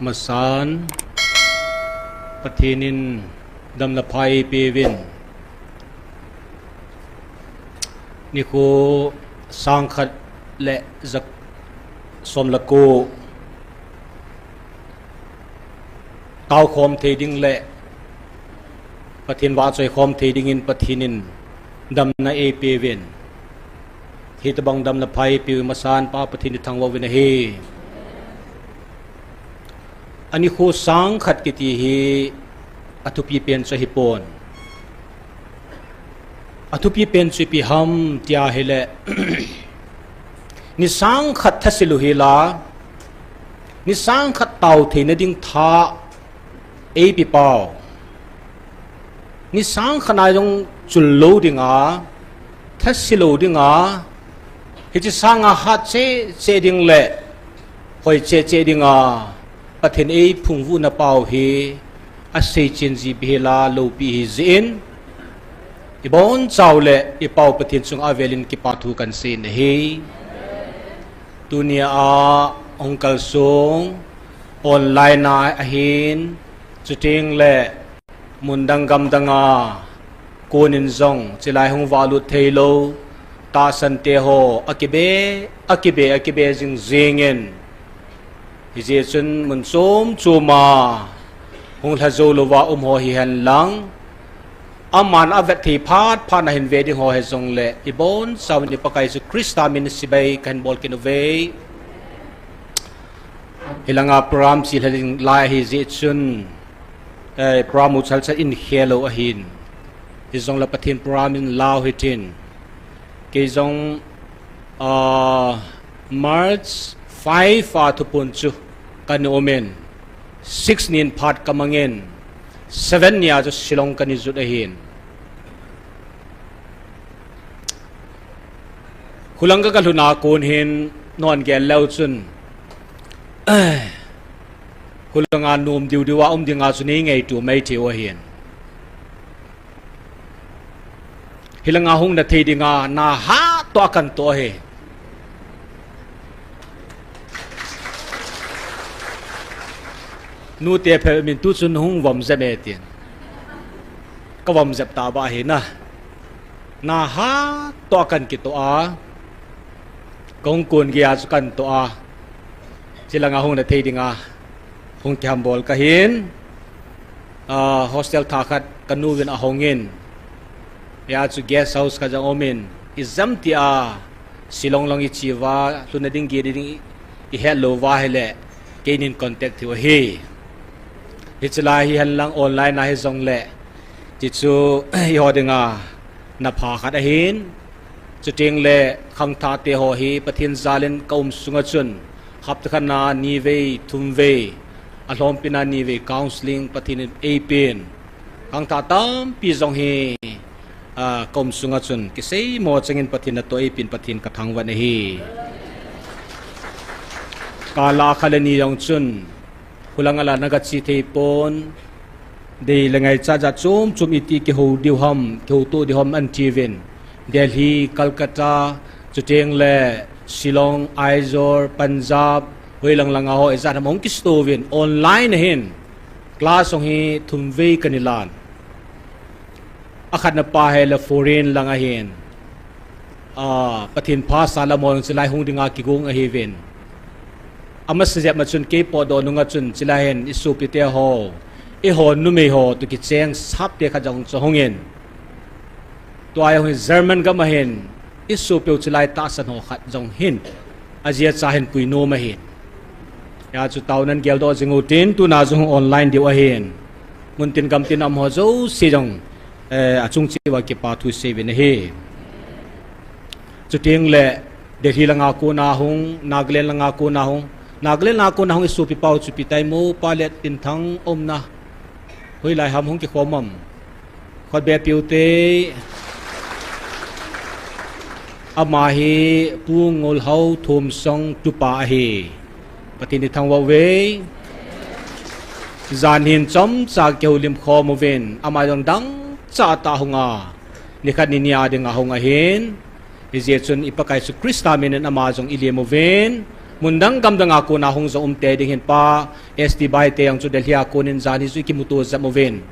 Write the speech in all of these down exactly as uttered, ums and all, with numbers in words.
Masan, Pathen in damna pha eipeuvin. Nikho sangkhat le ja som le ko taokhom thei ding le Pathen vahchoi khom thei dingin Pathen in damna eipeuvin. Hitobang damna pha eipeu masan Pa Pathen ithangvah uvin ahi. Anikho sangkhat kiti hi athupi pen chu ahipon. Athupi pen chu ipi ham tia ahile, ni sangkhat thasil u hila, ni sangkhat tao theina ding tha eipe pau. Ni sangkhat a jong chul lou dinga, thasi lou dinga, hiche sanga hat cheh cheh ding le hoi cheh cheh dinga Pathen eiphungvuhna pau hi aseichen ji bep hila loupi ahi jeh in, ibonchau le ipau Pathen chunga avelin kipa thu kahin sei ahi. Tunia hung kalsong online a ahin, chuteng le mundang gamdang a konin jong chilai hung valut theilou tahsan te ho akibe, akibe, akibe jing jingin, hijeh chun mun chom chom a hung lha jou louva um ho hihen lang, aman avet thei phat phat na hin ve ding ho hijongle, ibonchauvin iPakai Jesu Christa min chibai kahin bol kit uve. Hilanga program chilha ding lai ahi jeh chun, eh, program u chalchal in khel lou ahin. Hijongle Pathen program in lau hitin. Kei jong, ah, March five a thuphon chu kana umin. Six nin phat kamangin. Seven nia chu Shillong kana jot ahin. Khulang ka, kalhun a kon hin nangin gel leu chun, eh, khulanga nom diu diu a um dinga chu nei ngaito mai thei u ahin. Hilanga hung na thei dinga na hatoh a kana toh ahi. Nute phe min tu chun hung vom jep e tin. Ka vom jep ta ba hi na. Na hatoh a kana kitoh a, kahung kon geiya chu kana toh a, chilanga hung na thei dinga hung kihambol kahin, ah, hostel thah khat kanu vin ahongin, hia chu guest house khat jong umin, ijemtia Shillong lang iche uva, lhunna ding gei ding ihet lou uva ahile, keinin contact thei u ahi. Hiche lai hihen lang online a hijongle, ti chu, eiho dinga na pha khat ahin, chuteng le khangthah te ho hi Pathen jalin ka um sunga chun, hapta khat na ni vei, thum vei, alhompi na ni vei counseling Pathen in eipen. Khangthah tampi jong hi, ah, ka um sunga chun, kiseimo chengin Pathen natoh eipen Pathen ka thangvah ahi. Kala khat le ni jong chun, Khulang a la na kache thei pon, dei le ngaichat jat chom chom iti kihou diu ham, kihouto diu ham ati uvin. Delhi, Calcutta, chuteng le Shillong, Aizawl, Punjab, hoilang langa ho ijat ham hung kisuto uvin. Online a hin, class hung hi thum vei kana lan. Akhatna pa hi le foreign langa hin, ah, Pathen pha sa lam hung chilai hung dinga kigong ahiuvin. Amasa jep ma chun kei potdoh nunga chun chilai hin isopite ho, eiho numei ho toh kicheng sapte khat jong chu hungin. Tua jong hin German gam a hin isopeu chilai tahsan ho khat jong hin. Ajia cha hin pui nom ahin. Hia chu taona in geldoh jing utin, tuna jong online diu ahin. Muntin gamtin a um ho jouse jong, eh, achung cheh uva kipa thu isei uvin ahi. Chuteng le Delhi langa kona hung, Nagaland langa kona hung. Nagaland langa kona hung isopi pau chu ipi tai mo, Pa Letpinthang umna. Hoilai ham hung kikhom am. Khut be peh u te. Ama hi Pu Ngolhao Thomsong tupa ahi. Pathen in thangvah uve. Jan hin chomcha kihoulim khom uvin, ama jong dangchah tah a hung a, nikhat nini a dinga hung ahin. Hijeh chun i Pakai Jesu Christa min in ama jong ilim uvin, mundang gamdang a kona hung jong umte ding hin Pa, S T Baite jong chu Delhi a konin jan hi chu ikimuto jep uvin.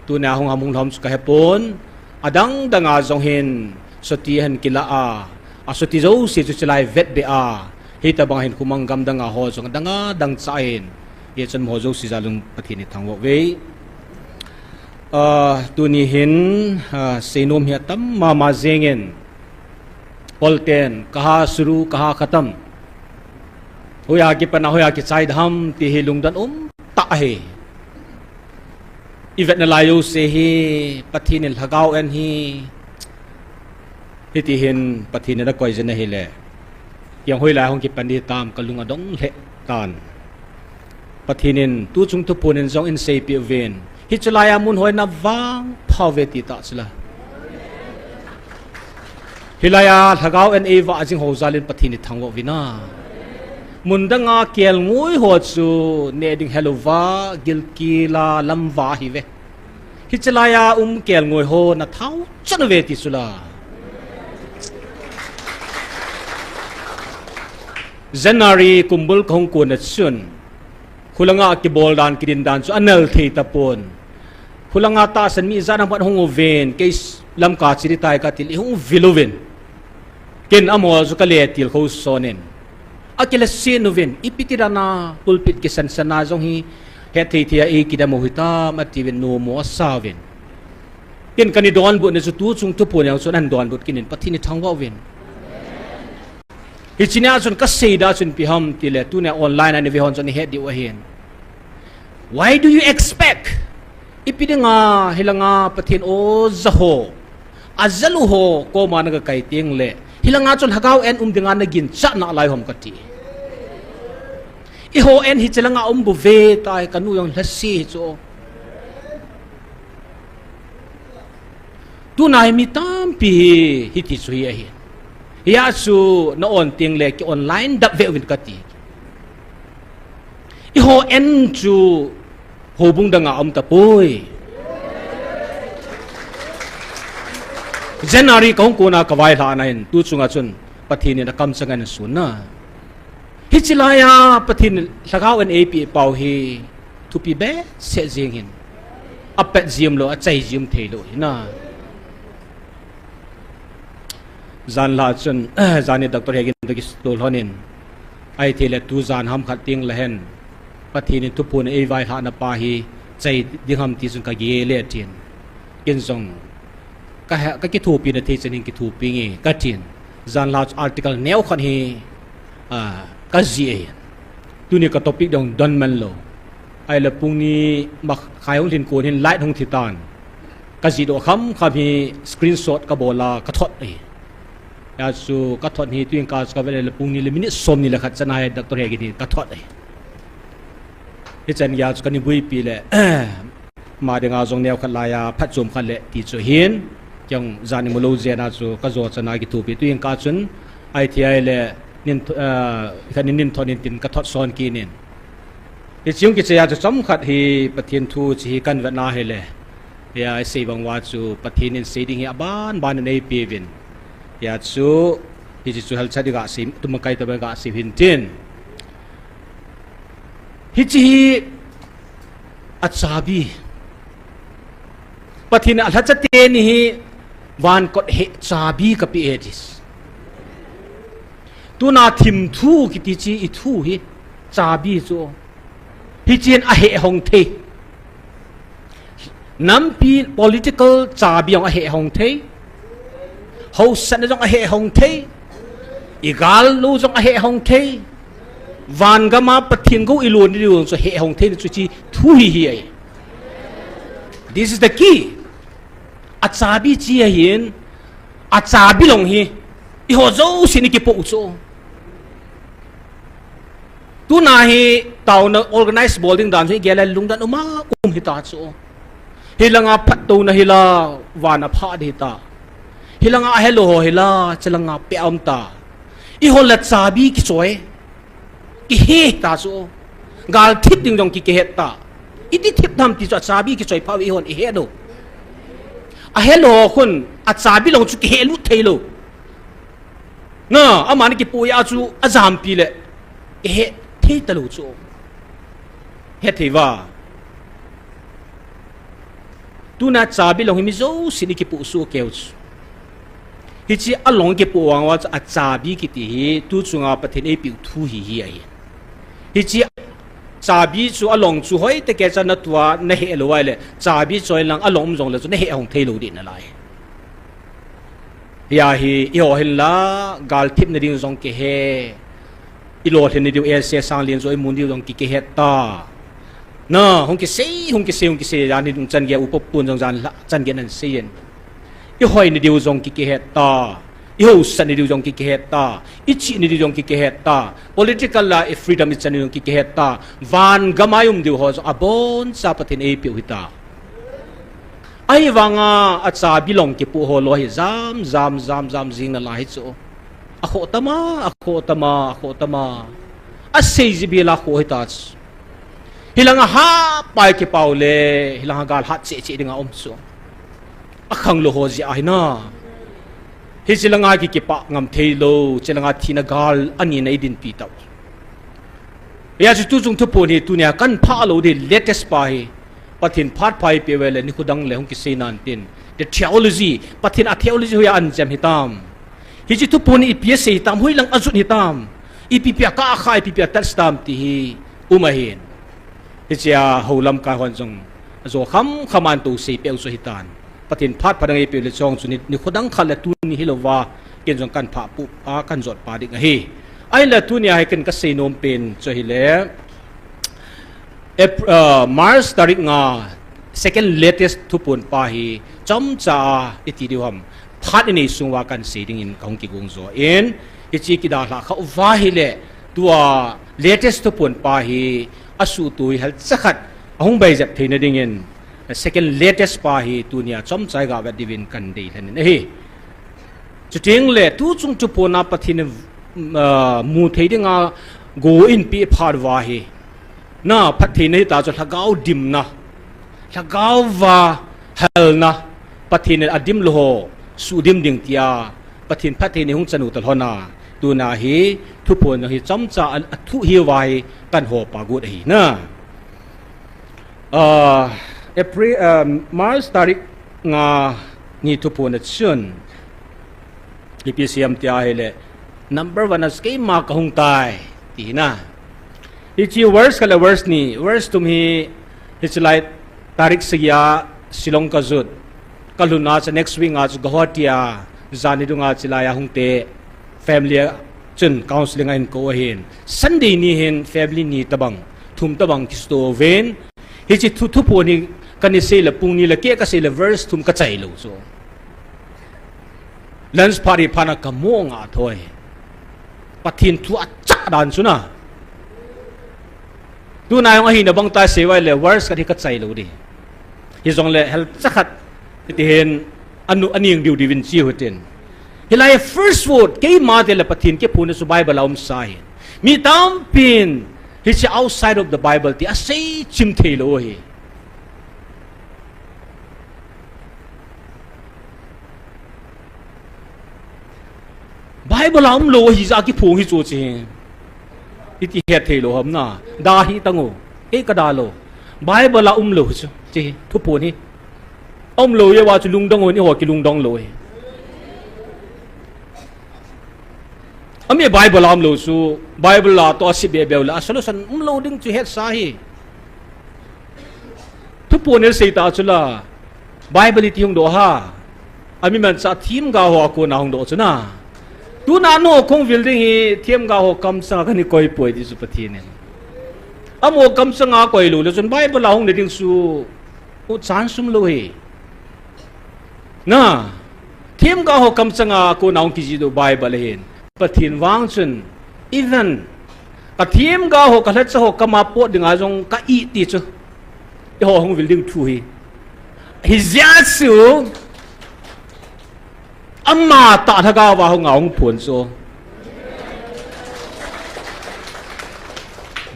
Tunia hung ham hung lhom chu kahepon. Adang danga jong hin chuti ahin kila a, achuti jouse chu chulai vetbe a, hitobang hin khomang gam danga ho jong adang adang cha ahin. Hichun amaho jouse jal un Pathen ithangvah uve. Ah, tuni hin, ah, seinom hi atam mama jengin. Kolten, kaha shuru, kaha khatam. Hoiya kipat a, hoiya kichai dem ti hi lungdon um tah ahi. Ivet nalai jouse hi, Pathen in lhagao en hi. Hiti hin Pathen in akoi jin ahile. Kei jong hoilai hung kipan ding tam kalung adong lheh tan. Pathen in tuchung thuphon in jong eiseipeh uvin. Hiche laiya mun hoina vangpha uve ti tah chula. Hilaiya lhagao en eivah jing ho jal in Pathen ithangvah uvin a. Mun danga kelngoi ho chu neh ding helouva, gilkel a lamva ahiuve. Hiche laiya um kelngoi ho nathao chan uve ti chula. January kumbul kahung kona chun, khulanga kibol dan, kidin dan chu anel thei tapon. Khulanga tahsan mi ijat ham khat hung uvin, kei Lamka che ding tai kati le hung vil uvin. Ken amaho chu kale tilkhou sonin. Akile sen uvin, ipi ti dan a pulpit kisansan a jong hi, hethei thei a eikidem u hitam atiuvin, nomo asa uvin. Ken kana donbutna chu tuchung thuphon jong chun ahin donbut kit in, Pathen ithangvah uvin. Hiche nia chun kasei dan chun ipi ham tile, tunia online a nave hon chun nahet diu ahin. Why do you expect? Ipi dinga hilanga Pathen oja ho, ajal u ho koma naga kai teng le, hilanga chun lhagao en um dinga naginchat nalai ham kati. Eiho en hiche langa um bouve tai, kanu jong lhase chu. Tuna hi mi tampi hi, hiti chu hi ahi. Hia chu na on teng le ki online dap ve uvin kati. Eiho en chu houbung danga um tapoi. January kahung kona kavailhahna hin, tuchunga chun Pathen in akamchang ahin sun na. Hiche laiya Pathen in lhagao en eipeh pau hi thupi behseh jeng hin. Apet jing lou, achai jing thei lou hi na. Janhi chun, janhi Doctor Hegin toh kitol lhonin. Ahithei le tujan ham khat teng le hen. Pathen in thuphon eivailhahna pa hi chai ding ham ti chun kagel e tin. Ken jong Ka he, ka kithopina thei chan hin kithopi nge, katin. Janhi chu article neo khat hi, ah, kajih e. Tuni ka topic dong don man lou. Ahile pung ni makhai hung lhin kon hin light hung thi tan. Kajih doh kham kham hi screenshot kabol a kathot e. Hia chu kathot hi tuin ka chu kavet le pung ni le minute som ni le khat chan a hi Doctor Hegin hi kathot e. Hichan geiya chu kana buipi le, Ama dinga jong neo khat laiya, phatchom khat le ti chu hin, kei jong jan imu lou jeh a chu kajo chan a kithopi tuin ka chun, ahithei le, nin, eh, khat nin, nin thot nin tin kathot son kit in. Hiche jong kichai a chu chomkhat hi Pathen thu hiche hi kahin vet na hile. Hia isei bang uva chu Pathen in sei ding hi aban ban in eipeuvin. Hia chu, hiche chu helchat ding gasei, tumakai tobang gasei hin tin. Hiche hi achabi. Pathen in alhacha teni hi van kot heh chabi kapeh e ti. Tuna thim thu kiti chu i thu hi chabi chu. Hichun aheh hong thei. Nampi political chabi jong aheh hong thei. Hausatna jong aheh hong thei. Igal lou jong aheh hong thei. Van gam a Pathen gou ilon ding jong chu heh hong thei chu hiche thu hi hi ahi. This is the key. Achabi chu ahin, achabi long hi, eiho jousen ikipoh u chu. Tuna hi taona organize bol ding dan chu igel le lungdon um a um hita chu. Hilanga phattouna hila, van a pha ding hita. Hilanga ahelou ho hila, chulanga peh a um ta. Eiho la chabi kichoi. Kihe ta chu. Gal thip ding jong ki, kihet ta. Iti thip dem ti chu achabi kichoi pha u eihon ihet u. Ahelou ho khun achabi long chu kihe lut thei lou. Na, amani kipui a chu ajampi le. Ihet thei talou chu. Hethei va. Tuna chabi long hi mi jousen ikipoh soh keu chu. Hiche along kipoh vang uva chu achabi kiti hi tu chunga Pathen eipeh u thu hi hi ahi. Hiche chabi chu along chu hoitah kei cha natua nahe lou uva ahile, chabi choi lang along um jongle chu nahe hong thei lou ding nalai. Hia hi, eiho hin la, gal thip na ding jong kihe. Ilolhin na diu, ese sang lien jo imun diu jong ki, kihe ta. Na, hung kisei, hung kisei, hung kisei, jan hi dung chan gei upa pun jong jan la, chan gei nan sei in. Ihoi na diu jong ki, kihe ta. Ihousat na diu jong ki, kihe ta. Ichih na diu jong ki, kihe ta. Political la, i freedom ichan diu jong ki, kihe ta. Van gam a i um diu ho jong abon cha Pathen eipeh u hita. Ahivanga achabi long kipoh ho lou hi jam, jam, jam, jam jing nalai hi chu. Akhoh tama, akhoh tama, akhoh tama. Asei jibel a khoh hita chu. Hilanga hapai kipau le, hilanga gal hat cheh cheh dinga um chu. Akhang lou ho jeh ahi na. Hiche langa ki kipah ngam thei lou, hiche langa thina gal anina idinpi tau. Hia chu tu chung thuphon hi tunia kan phah lou ding latest pa hi. Pathen phat pha eipeh uva le nikho dang le hung kisei nan tin. The theology, Pathen a theology hoiya anchem hitam. Hiche thuphon hi ipi asei hitam, hoilang ajut hitam. Ipi ipi a kah a kha, ipi ipi a touch tam ti hi um ahin. Hichea hou lamkai hon jong ajo kham kham a anto sei peh u chu hitan. Pathen phat pha dang eipeh u le chong chu ni, nikho dang khat le tuni hilouva, ken jong kan phah pu a kan jot pa ding ahi. Ahinla tunia hi ken kasei nom pen chu ahile, Ap-, ah, March tarik nga, second latest thuphon pa hi, chomcha a iti diu ham, phat inei sung uva kan sei dingin kahung kigong jo in, hiche kidalhah kha uva ahile, tua latest thuphon pa hi, asuhtoh hi halcha khat ahung bai jep theina dingin, second latest pa hi tunia chomcha i ga vet diuvin kan deilhen in ahi. Chuteng le, tu chung thuphon a Pathen in, ah, mu thei dinga go eipeh phat uva hi. Na, phattheina hita chu lhagao dimna, lhagao va halna, Pathen in adim lou ho suhdim ding tia, Pathen phattheina hung chan u talhon a, tuna hi thuphon hi chomcha a, athu hi uva hi kan hopa got ahi na. Ah, April, ah, March tarik nga ni thuphon a chun, ipi asei em tia ahile, number one a chu keima kahung tai, ti hi na. Hiche verse khat le verse ni, verse thum hi, hiche lai tarik sagi a Shillong kajot, kalhun a chu next week a chu Guwahati a, jan ni dunga chulai a hung te, family a chun counseling a eikou ahin. Sunday ni hin family ni tobang, thum tobang kisuto uvin. Hiche thu, thuphon hi kana sei le pung ni le kei kasei le verse thum kachai lou chu. Lunch party phat a kamo nga thoi. Pathen thu achah dan chu na. Tuna jong ahina bang ta sei uva le verse khat hi kachai lou ding. Hijongle halcha khat, hiti hin anu, aning diu diuvin chi u hitin. Hilai first word, keima tile Pathen kiphonna chu Bible a umsa ahi. Mi tampin, hiche outside of the Bible ti asei chim thei lou ahi. Bible a umlou ahi jeh a kiphong hi chu chi. Iti het thei lou ham na. Da hi tang u. Ei ka da lou. Bible a umlou chu. Chi thuphon hi. Umlou jeh uva chu lungdong u ni ho kilungdong lou hi. Ami Bible a umlou chu. Bible a toh asei be be u le. A solution umlou ding chu hetsa hi. Thuphon in asei ta chu la. Bible iti hung doh ham. Ami manchah themgao ho a kona hung doh chu na. Tuna nangho kahung vil ding hi themgao ho kamchang a kana koi poi ti chu Pathen in. Amaho kamchang a koi lou le chun Bible a hung na ding chu u chance umlou hi. Na, themgao ho kamchang a kona hung kijih doh Bible ahin. Pathen vang chun, even, ka themgao ho, ka lhacha ho, kama pot dinga jong ka it ti chu. Eiho hung vil ding thu hi. Hijeh chun, ama tah lhagao va hung a hung phon chu.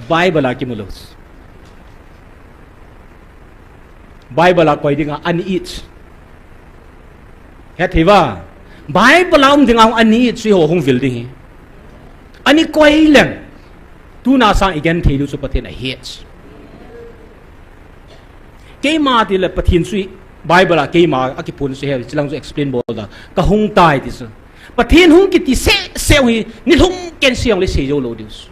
Bible a kimu lou. Bible a koi dinga ana it. Hethei va. Bible a um dinga ana it chu eiho hung vil ding hi. Ana koi leng. Tuna sang i genthei diu chu Pathen ahet. Keima tile Pathen chu Bible a keima a kiphong chu he, chilang chu explain bol da. Kahung tai ti chu. Pathen hung kiti sese hi, nilhum ken seh le sei jou lou diu chu.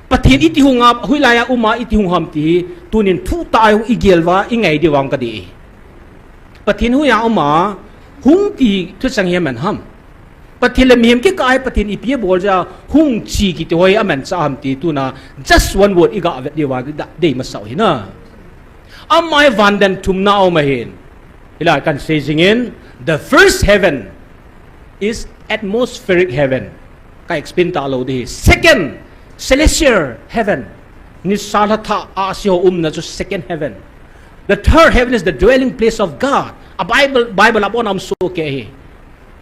Pathen iti hung a, hoilai a um a iti hung ham ti hi, tunin thutah a i gel uva, i ngai diu vang kati. Pathen hoiya um a, hung ti thucheng hi aman ham. Pathen le mihem kikah a Pathen ipi abol jeh a hung chi kiti ho hi amanchah ham ti tuna just one word i ga vet diu va dei masa u hi na. Ama hi van dan thumna a um ahin. Hilai kahin sei jing in, the first heaven is atmospheric heaven. Ka explain talou ding hi. Second, celestial heaven. Nisa lha thah ahsi ho umna chu second heaven. The third heaven is the dwelling place of God. A Bible, Bible a bon a um sohkei hi.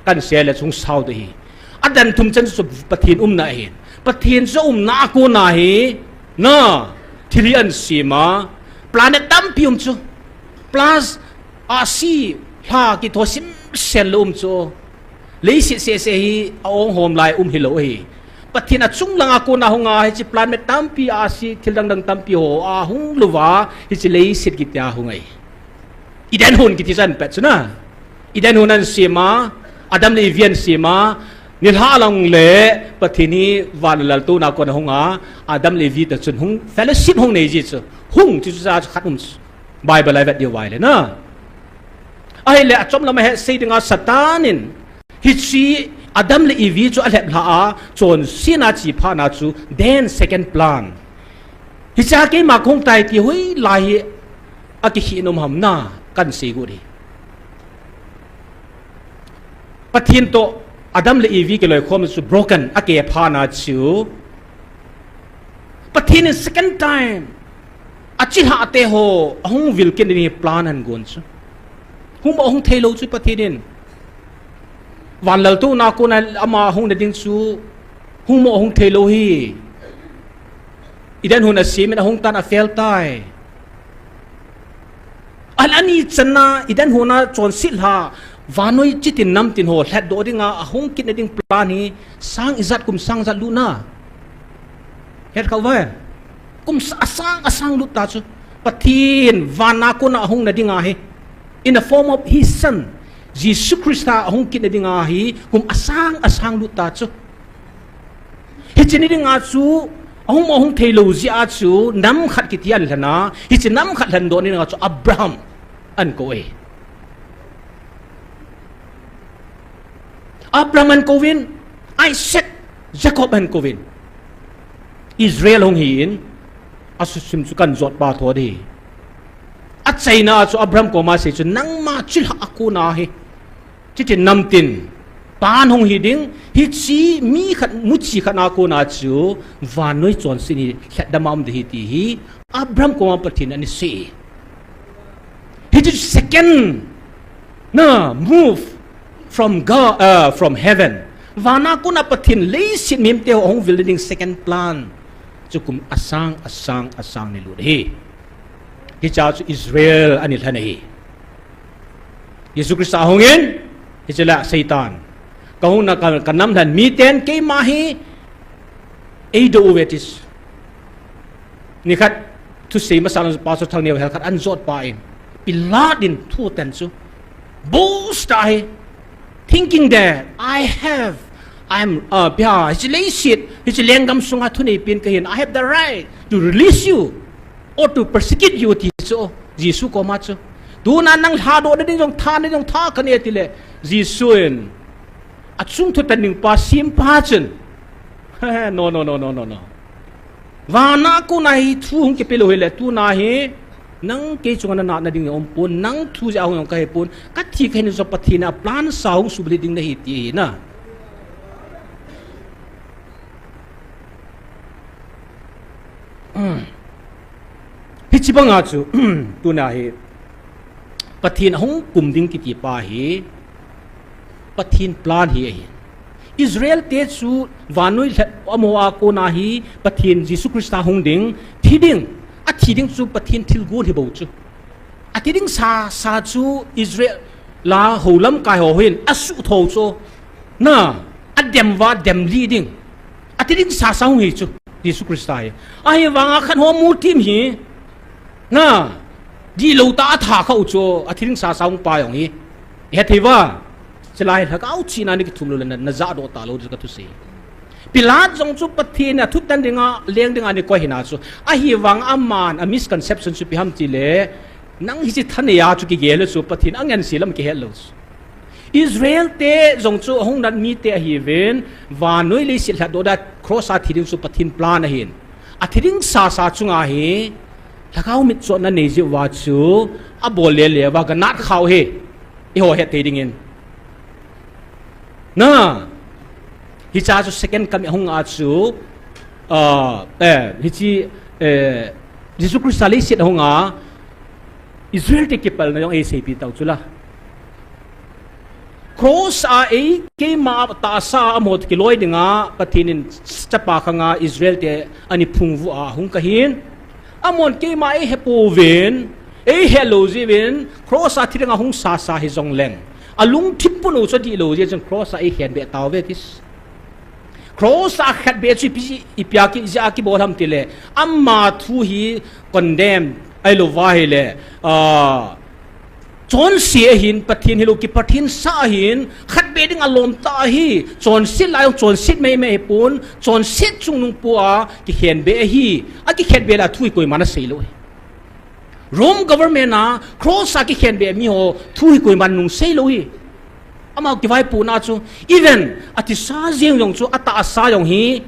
Kahin sei le chu hung sao ding hi. A dan thum chan chu Pathen umna ahin. Pathen chu umna a kona hi, na, thil hi ahin sem a, planet tampi um chu. Plus, ahsi, lha kiti ho simsen le um chu. Leiset sese hi a ong hom lai um hilou ahi. Pathen achung lang a kona hung a, hiche planet tampi, ahsi, thil dang dang tampi ho ahung lou va, hiche leiset kiti a hung ahi. Eden hon kiti chan pet chu na. Eden hon ahin sem a, Adam le Evi ahin sem a, nilhah lang le Pathen hi van le lal touna a kona hung a, Adam le Evi toh chun hung fellowship hung nei ji chu. Hung ti chu cha chu khat um chu. Bible a i vet diu va ahile na. Ahile achom lam a he sei ding a Satan in hiche Adam le Evi chu alhep lha a, chonsetna chi phatna chu then second plan. Hiche a keima kahung tai ti hoilai hi akikhel nom ham na kahin sei got hi. Pathen toh Adam le Evi kiloikhomna chu broken, akeh phatna chu. Pathen in second time achilhah te ho ahung vil kit ding hi plan ahin gon chu. Hung bou hung thei lou chu Pathen in. Van lal touna a kona ama hung na ding chu hung bou hung thei lou hi. Eden hon asem in ahung tan a fail tai. Ahile ani channa Eden hon a chonset lha, vannoi chitin namtin ho lhatdoh ding a ahung kit na ding plan hi sang ijat kum sang ijat lut na. Het kha uva. Kum sa-, asang, asang lut ta chu. Pathen van a kona ahung na ding ahi. In the form of his son. Jesu Christa ahung kit na ding ahi. Kum asang, asang lut ta chu. Hiche ni ding a chu, ahung, ahung thei lou jeh a chu, nam khat kiti ahin lhen a. Hiche nam khat lhendoh ni ding a chu, Abraham ahin kou e. Abraham ahin kouvin, Isaac, Jacob ahin kouvin. Israel hung hi in, asusim chu kahin jot pa tho ding. Achaina chu Abraham koma asei chu nangma chilhah a kona hi. Chitin namtin, pan hung hi ding, hiche mi khat, muchi khat a kona chu, vannoi chonset hi, lhatdam a um ding ahi ti hi, Abraham koma Pathen in ana sei. Hiche second, na, move from God, uh, from heaven. Van a kona Pathen leiset mihemte ho ahung vil ding second plan. Chu kum asang, asang, asang ni lut ahi. Hiche a chu Israel ana lhen ahi. Jesu Christa ahung in, hiche la Satan. Kahung na ka, ka nam lhen miten keima hi, eidoh uve ti chu. Nikhat thusei masa lang Pastor Thangneo hel khat ahin jot pa in. Pilate in thu aten chu. Boast ahi. Thinking that I have, I'm, uh, yeah, hiche leiset, hiche lenggam sunga thuneipen kahin, I have the right to release you or to persecute you ti chu. Jesu koma chu. Tuna nang lhadoh na ding jong tha na ding jong tha kanei tile. Jesu in. Achung thu tan ding pa, sempa chun. No, no, no, no, no, no. Van a kona hi thu hung kipe lou hile, tuna hi, nang kei chunga na natna ding um pon, nang thu jeh a hung jong kahi pon, kathi kahi ni jong Pathen a plan sa hung sublhi ding nahi ti ahi na. Hmm. Hiche banga chu, tuna hi, Pathen ahung kum ding kiti pa hi, Pathen plan hi ahi. Israel te chu vannoi lha-, amaho a kona hi Pathen Jesu Christa hung ding, thi ding, athi ding chu Pathen thilgon hi bou chu. Athi ding sasa chu Israel a ho lamkai ho hin asuh tho chu. Na, adem uva, dem lih ding. Athi ding sasa hung hi chu, Jesu Christa hi. Ahivanga khat ho mu tim hi, Na, dihlou tah a tha kha u chu, a thiring sasa hung pa jong hi. He thei va. Chulai lhagao chihna ni kithum lou le na, na jahdoh talou chu ka thusei. Pilat jong chu Pathen a thutan dinga, leng dinga ni koi hina chu. Ahivang aman, a misconception chu ipi ham tile, nang hiche thanei a chu kigel le chu Pathen a ngense lam kihet lou chu. Israel te jong chu ahung nat mite ahiuvin, vannoi leiset lhatdoh da cross a thi ding chu Pathen plan ahin. A thiring sasa chunga hi, lhagao mitchohna nei jeh uva chu, abol lele uva ganat khau hi. Eiho het thei dingin. Na, hiche chu second coming ahung a chu, ah, eh, hiche, eh, Jesu Christa leiset ahung a, Israel te kipalna jong eiseipi tau chu la. Cross a ei keima tahsa a amaho toh kiloi dinga Pathen in chapa khanga Israel te ana phungvuh a hung kahin. Amahon keima eihepouvin, eihelou jeh uvin, cross a thi dinga hung sasa hijongleng, alungthim punu chu adihlou jeh chun cross a eikhenbeh tauve ati. Cross a khenbeh chu ipi, ipi a ki, ijeh a kibol ham tile, ama thu hi condemn, ahilou va ahile, ah, chonse ahin, Pathen hilou kipathen sa ahin, khenbeh ding alom tah ahi, chonset lai jong chonset meimei ahipon, chonset chungnung pu a kikhenbeh ahi, akikhenbeh le athu hi koiman aseilou ahi. Rome government a cross a kikhenbeh miho thu hi koiman nung seilou ahi. Ama kivaipohna chu, even athisa jeng jong chu, atahsa jong hi,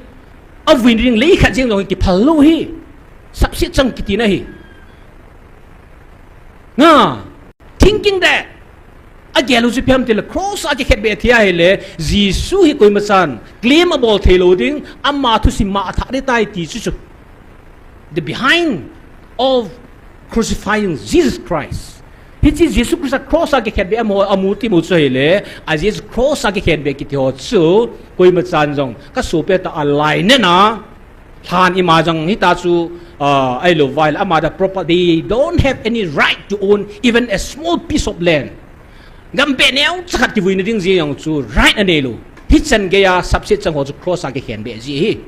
avui ding lei khat jeng jong hi kiphal lou ahi. Sapset chang kitina ahi. Na, thinking de. Agel u chu ipi ham tile cross a kikhenbeh thi ahile, Jesu hi koimachan claim abol theilou ding, ama thusim ma athah ding tai ti chu chu. The behind of crucifying Jesus Christ. Hiche Jesu Christa cross a kikhenbeh amaho amu timu chu ahile, a Jesu cross a kikhenbeh kiti ho chu, koimachan jong, kasopi tah a lainat a, lhan ima jong hita chu, ah, ahilou va ahile, ama da proper, they don't have any right to own even a small piece of land. Gam beh neocha khat kivuina ding jeh jong chu right aneilou. Hichan geiya sapset chang ho chu cross a kikhenbeh ji ahi.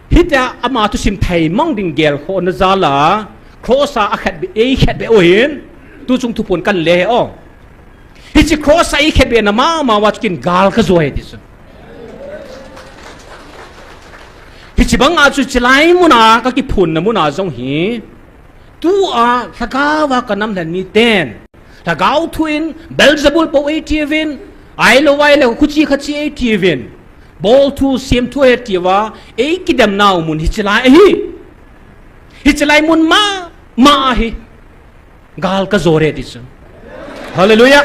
Hitia ama thusim thaimang ding gelkhohna jal a, cross a akhenbeh, eikhenbeh u hin, tuchung thuphon kanle ahi o. Hiche cross a eikhenbehna mama uva chu ken gal kajo ahi ti chu. Hiche banga chu chulai muna kakiphunna muna jong hi, tua lhagao a kanam lhen miten, lhagao thu in Beelzebul pou eitiuvin, ahilou va ahile khuche khache eitiuvin, bolthu semthu eitiuva, eikidemnau mun hiche lai ahi. Hiche lai mun mama ahi. Gal kajo e ti chu. Hallelujah.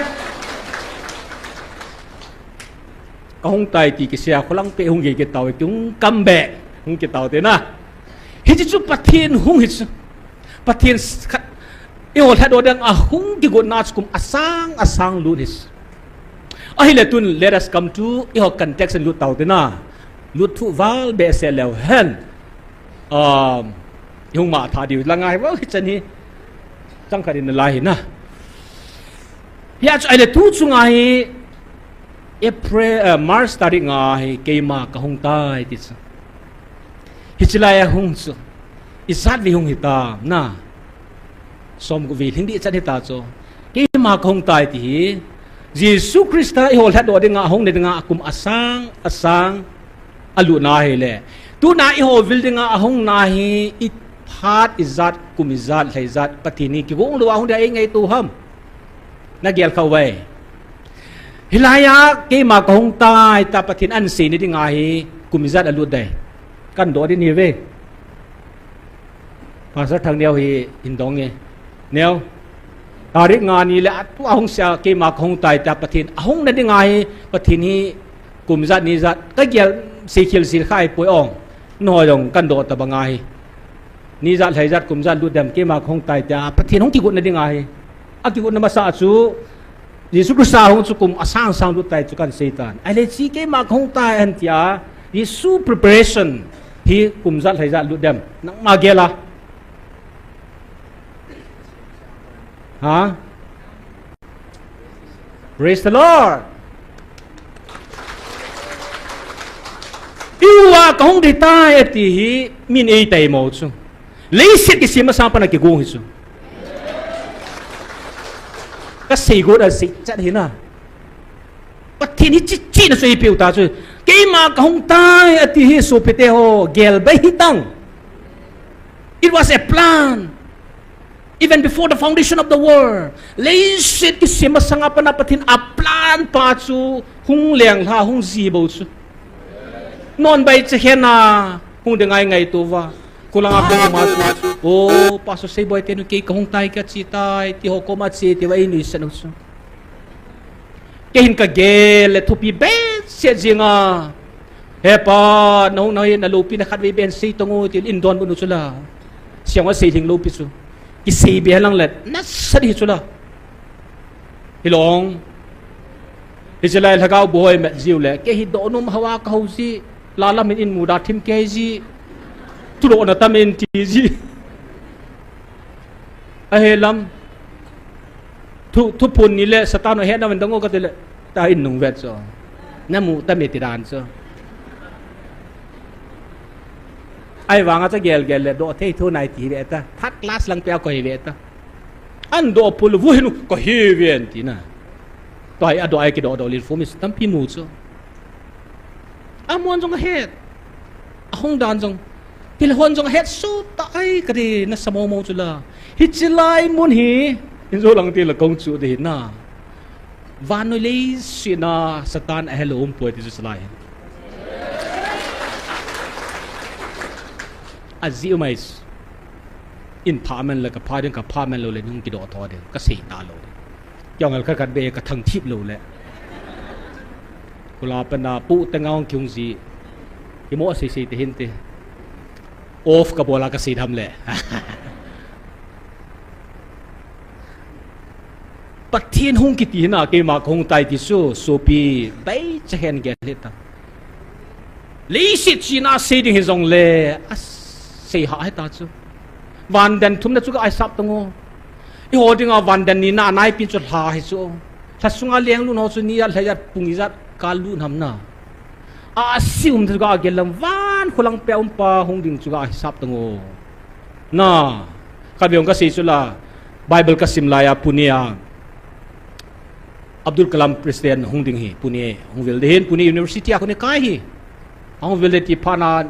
Kahung tai ti kisei a kholang peh hung gei kit tau, kihung kam beh hung kit tau te na. Hiche chu Pathen hung hi chu. Pathen khat eiho lhatdoh ding a hung kigotna chu kum asang asang lut hi chu. Ahile tun let us come to eiho context in lut tau te na. Lut thu val behseh leu hen. Um, ihung mangthah diu lang ahi vo, hichan hi. Chang khat in nalai hi na. Hia chu ahile tuchunga hi April, uh, March tarik nga hi keima kahung tai ti chu. Hiche lai a hung chu. Ijat vei hung hitam na. Somgup vei lhing ding chan hita chu. Keima kahung tai ti hi. Jesu Christa eiho lhatdoh dinga ahungna dinga akum asang asang alutna ahile, tuna eiho vil dinga ahungna hi iphat ijat, kum ijat, lha ijat, Pathen hi kigong lou a hung dia eingaito ham? Nagel khah uve. Hilai a keima kahung tai tia Pathen ahin seina dinga hi kum ijat alut ding? Kahin doh ding ahi ve. Pastor Thangneo hi hin dong e. Neo. Tarik nga ni le atua hung sea keima kahung tai tia Pathen ahungna dinga hi Pathen hi kum ijat ni ijat kagel seikhel sel kha ahipoi o. Nangho jong kahin doh tabang ahi. Ni ijat, lha ijat, kum ijat lut dem keima kahung tai tia Pathen hung kigotna dinga hi. Akigotna masa chu Jesu Christa hung chu kum asang sang lut tai chu kahin seitan. Ahile hiche keima kahung tai ahin tia, Jesu preparation hi kum ijat, lha ijat lut dem? Nangma gel a. Ha? Praise the Lord. Eiho a kahung ding tai ati hi min eitaimo chu. Leiset kisem masang a pat a kigong hi chu. Kasei got a seichat hi na. Pathen hi chichi na chu eipeu ta chu. Keima kahung tai ati hi sopite ho, gel bai hitang. It was a plan. Even before the foundation of the world. Leiset kisem masang a pat a Pathen a plan pa chu hung lenglha hung ji bou chu. Non bai chekhen a hung ding ngai ngai tou va. Khulang a koma chu. O, Pastor Seiboi tenu kei kahung tai kachi tai. Ti ho koma che ti va ei nuisat u chu. Kei hin kagel le thupi behseh jing a. He pa, nahung nahi, naloupina khatvei beh sei tong o, tin in donbut u chu la. Siang a sei lhing lou pi chu. Kisei be lang le, nasat hi chu la. Hilou. Hiche lai lhagao bu hoi met jiu le, kei hi donom hawa kahou ji, la lam in in muda thim kei ji. Thudoh na tam in ti ji. Ahe lam. Thu, thuphon ni le Satan ahe na ven dang o kati le. Ta in nung vet chu. Namu ta me ti dan chu. Ahivang a cha gel gel le doh thei thu nai ti ve ta. Third class lang pe a koi ve ta. An doh pul vu hin u kahi ven ti na. Tua hi adoh a kidoh doh lil fumis tampi mu chu. Amun jong ahet. Ahung dan jong. Thil hon jong ahet suta ai kati nasa mong mong chu la. Hiche lai mun hi. In jo lang ti la kong chu ti na. Vannoi leiset a Satan ahelou um poi ti chu lai. Aji umai. In pha man la kapha ding, kapha man lou le nung kidoh tho ding, kasei talou ding. Kiong al khat khat be kathang thip lou le. Kula pana pu te ngaung kiung ji. Kimo sei sei te hin te. Off kabol a kasei tham le. Pathen hung kiti hina keima kahung tai ti chu, sopi, bai cha hen gel hita. Leiset china sei ding hi jong le, asei ha hita chu. Vandan thumna chu ka ai sap tong o. Eiho dinga vandan nina anai pi chu lha hi chu. Lha sunga leng lut ho chu ni a lha a pung ijat ka lut ham na. A sium chu ka gel lam van khulang pe um pa hung ding chu ka ai sap tong o. Na, ka biong kasei chu la, Bible kasim lai a Pune a. Abdul Kalam President hung ding hi, Pune hung vil ding hin, Pune University a kone kai hi. Hung vil ding ti pha na,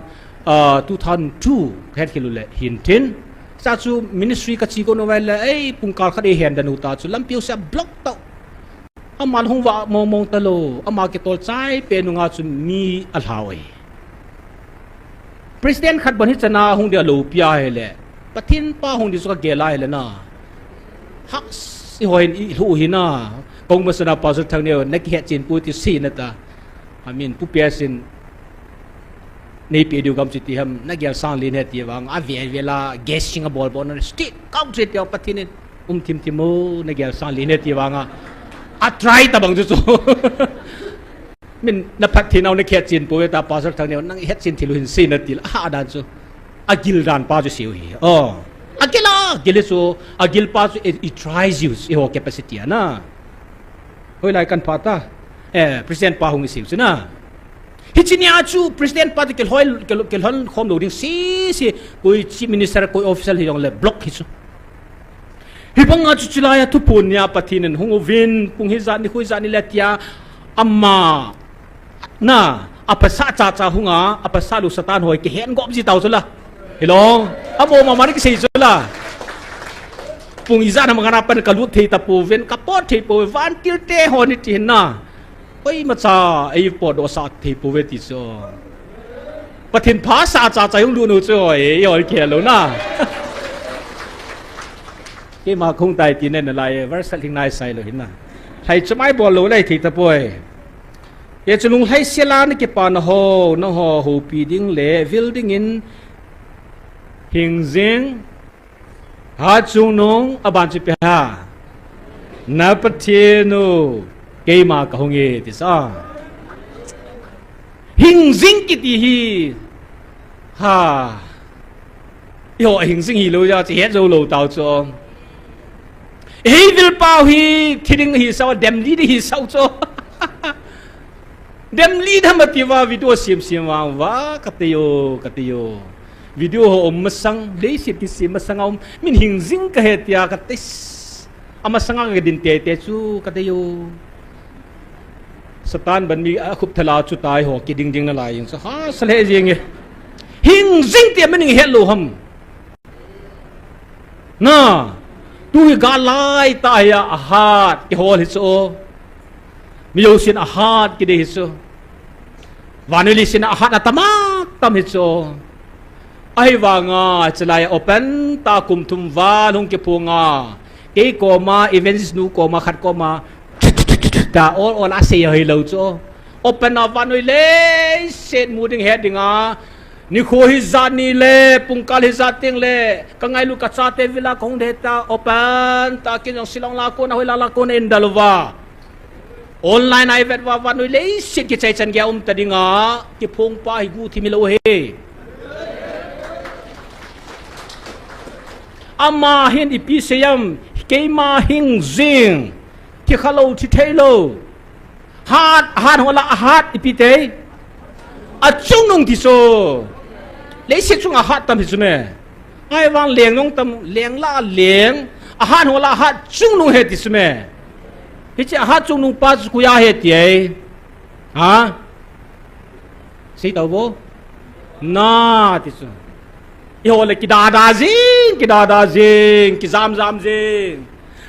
ah, two thousand two, het khel u le, hin tin. Sa chu ministry kachi ko no vai le, ei, pung kal khat ei hen dan u ta chu, lampi u sa block tau. Ama hung va mong mong ta lou, ama kitol chai pe nunga chu mi alha oi. President khat bon hi chana hung dia lou pia hele. Pathen pa hung di chu ka gel a hele na. Ha, i hoi i lhu hi na. Kong masana Pastor Thangneo, na kihet chin pu ti si na ta. I mean, pu pia sin. Nei pe diu gam chu ti ham, na gel sang lin he ti vang, a ve ve la, guessing a bol bol na, stick, country pia Pathen in. Um thim thim o, na gel sang lin he ti vang a. A try ta bang chu chu. Min na phat thei nau na khet chin po ve ta Pastor Thangneo nang het chin thil u hin sei na til a ha dan chu. A gil dan pa chu sei u hi. Oh. A gil a, gil chu, a gil pa chu i, i try use, eiho capacity a na. Hoilai kan pha ta. Eh, President pa hung i sei u chu na. Hiche nia chu President pa chu kilhoi, kil, kilhon khom lou ding sese, koi Chief Minister, koi official hi jong le block hi chu. Hibanga chu chulai a thuphon nia Pathen in hung uvin, pung hijat ni, khui jat ni le tia, ama, na, a phasah chacha hunga, a phasah lou Satan hoi kihen gop ji tau chu la. Hilou, amo mama ni kisei chu la. Pung ijat ham ngana pan kalut thei ta pouvin, kapot thei pouve, vantil te ho ni ti hin na. Koimacha, ei potdoh sah thei pouve ti chu. Pathen phasah chacha hung lut u chu, ei, ei, oi, khe lou na. Keima khung tai ti nen nalai, verse lhing nai sai lou hin na. Lhai chamai bol lou lai thei ta poi. Hiche lunglhai sela na kipa na ho, na ho, houpi ding le, vil ding in, hing jing, Ha chungnung aban chu ipi ham. Na Pathen u, keima kahung e, ti sa. Hing jing kiti hi. Ha. Eiho hing jing hilou jeh a chu het jou lou tau chu. Hei vil pau hi, thi ding hi sao, dem li ding hi sao chu. Dem li dam ati uva, video siam siam uva, uva, ka tei o, ka tei o. Video ho um masang, leiset kisem masang a um, min hing jing kahi tia ka tes. Amasang a ka din tete chu ka dei u. Satan ban mi a khup thala chu tai ho kiding ding nalai jing chu. Ha, sa le jing e. Hing jing tia min hing het lou ham. Na, tu hi gal lai tah hi a, ahat kihol hi chu. Mi jousen ahat kidei hi chu. Vannoi leiset a ahat atam atam hi chu. Ahivanga, chulai open tah kum thum val hung kiphong a. Kei koma, evangelist nu koma, khat koma, ta ol ol a sei hilou chu. Open a vannoi leiset mu ding het ding a. Nikho hijat ni le, pungkal hijat teng le, ka ngailut ka chate vila ka hung ding ta, open tah kin jong Shillong la kona, hoila la kona in dal uva. Online a i vet uva, vannoi leiset kichai chan gei a um ta ding a, kiphong pa hi guhthim hilou ahi. Ama hin ipi sei ham, keima hing jing, thi khalou, thi theilou. Hat, hat ho la, ahat ipi ti. Achungnung ti chu. Leiset chunga hat tam hi chu me. Ahivang leng jong tam, leng la leng. Ahat ho la, ahat chungnung ahi ti chu me. Hiche ahat chungnung pa chu koi ahi ti ai. Ha? Sei tau vo. Na, ti chu. Eiho le kidada jing, kidada jing, kijam jam jing.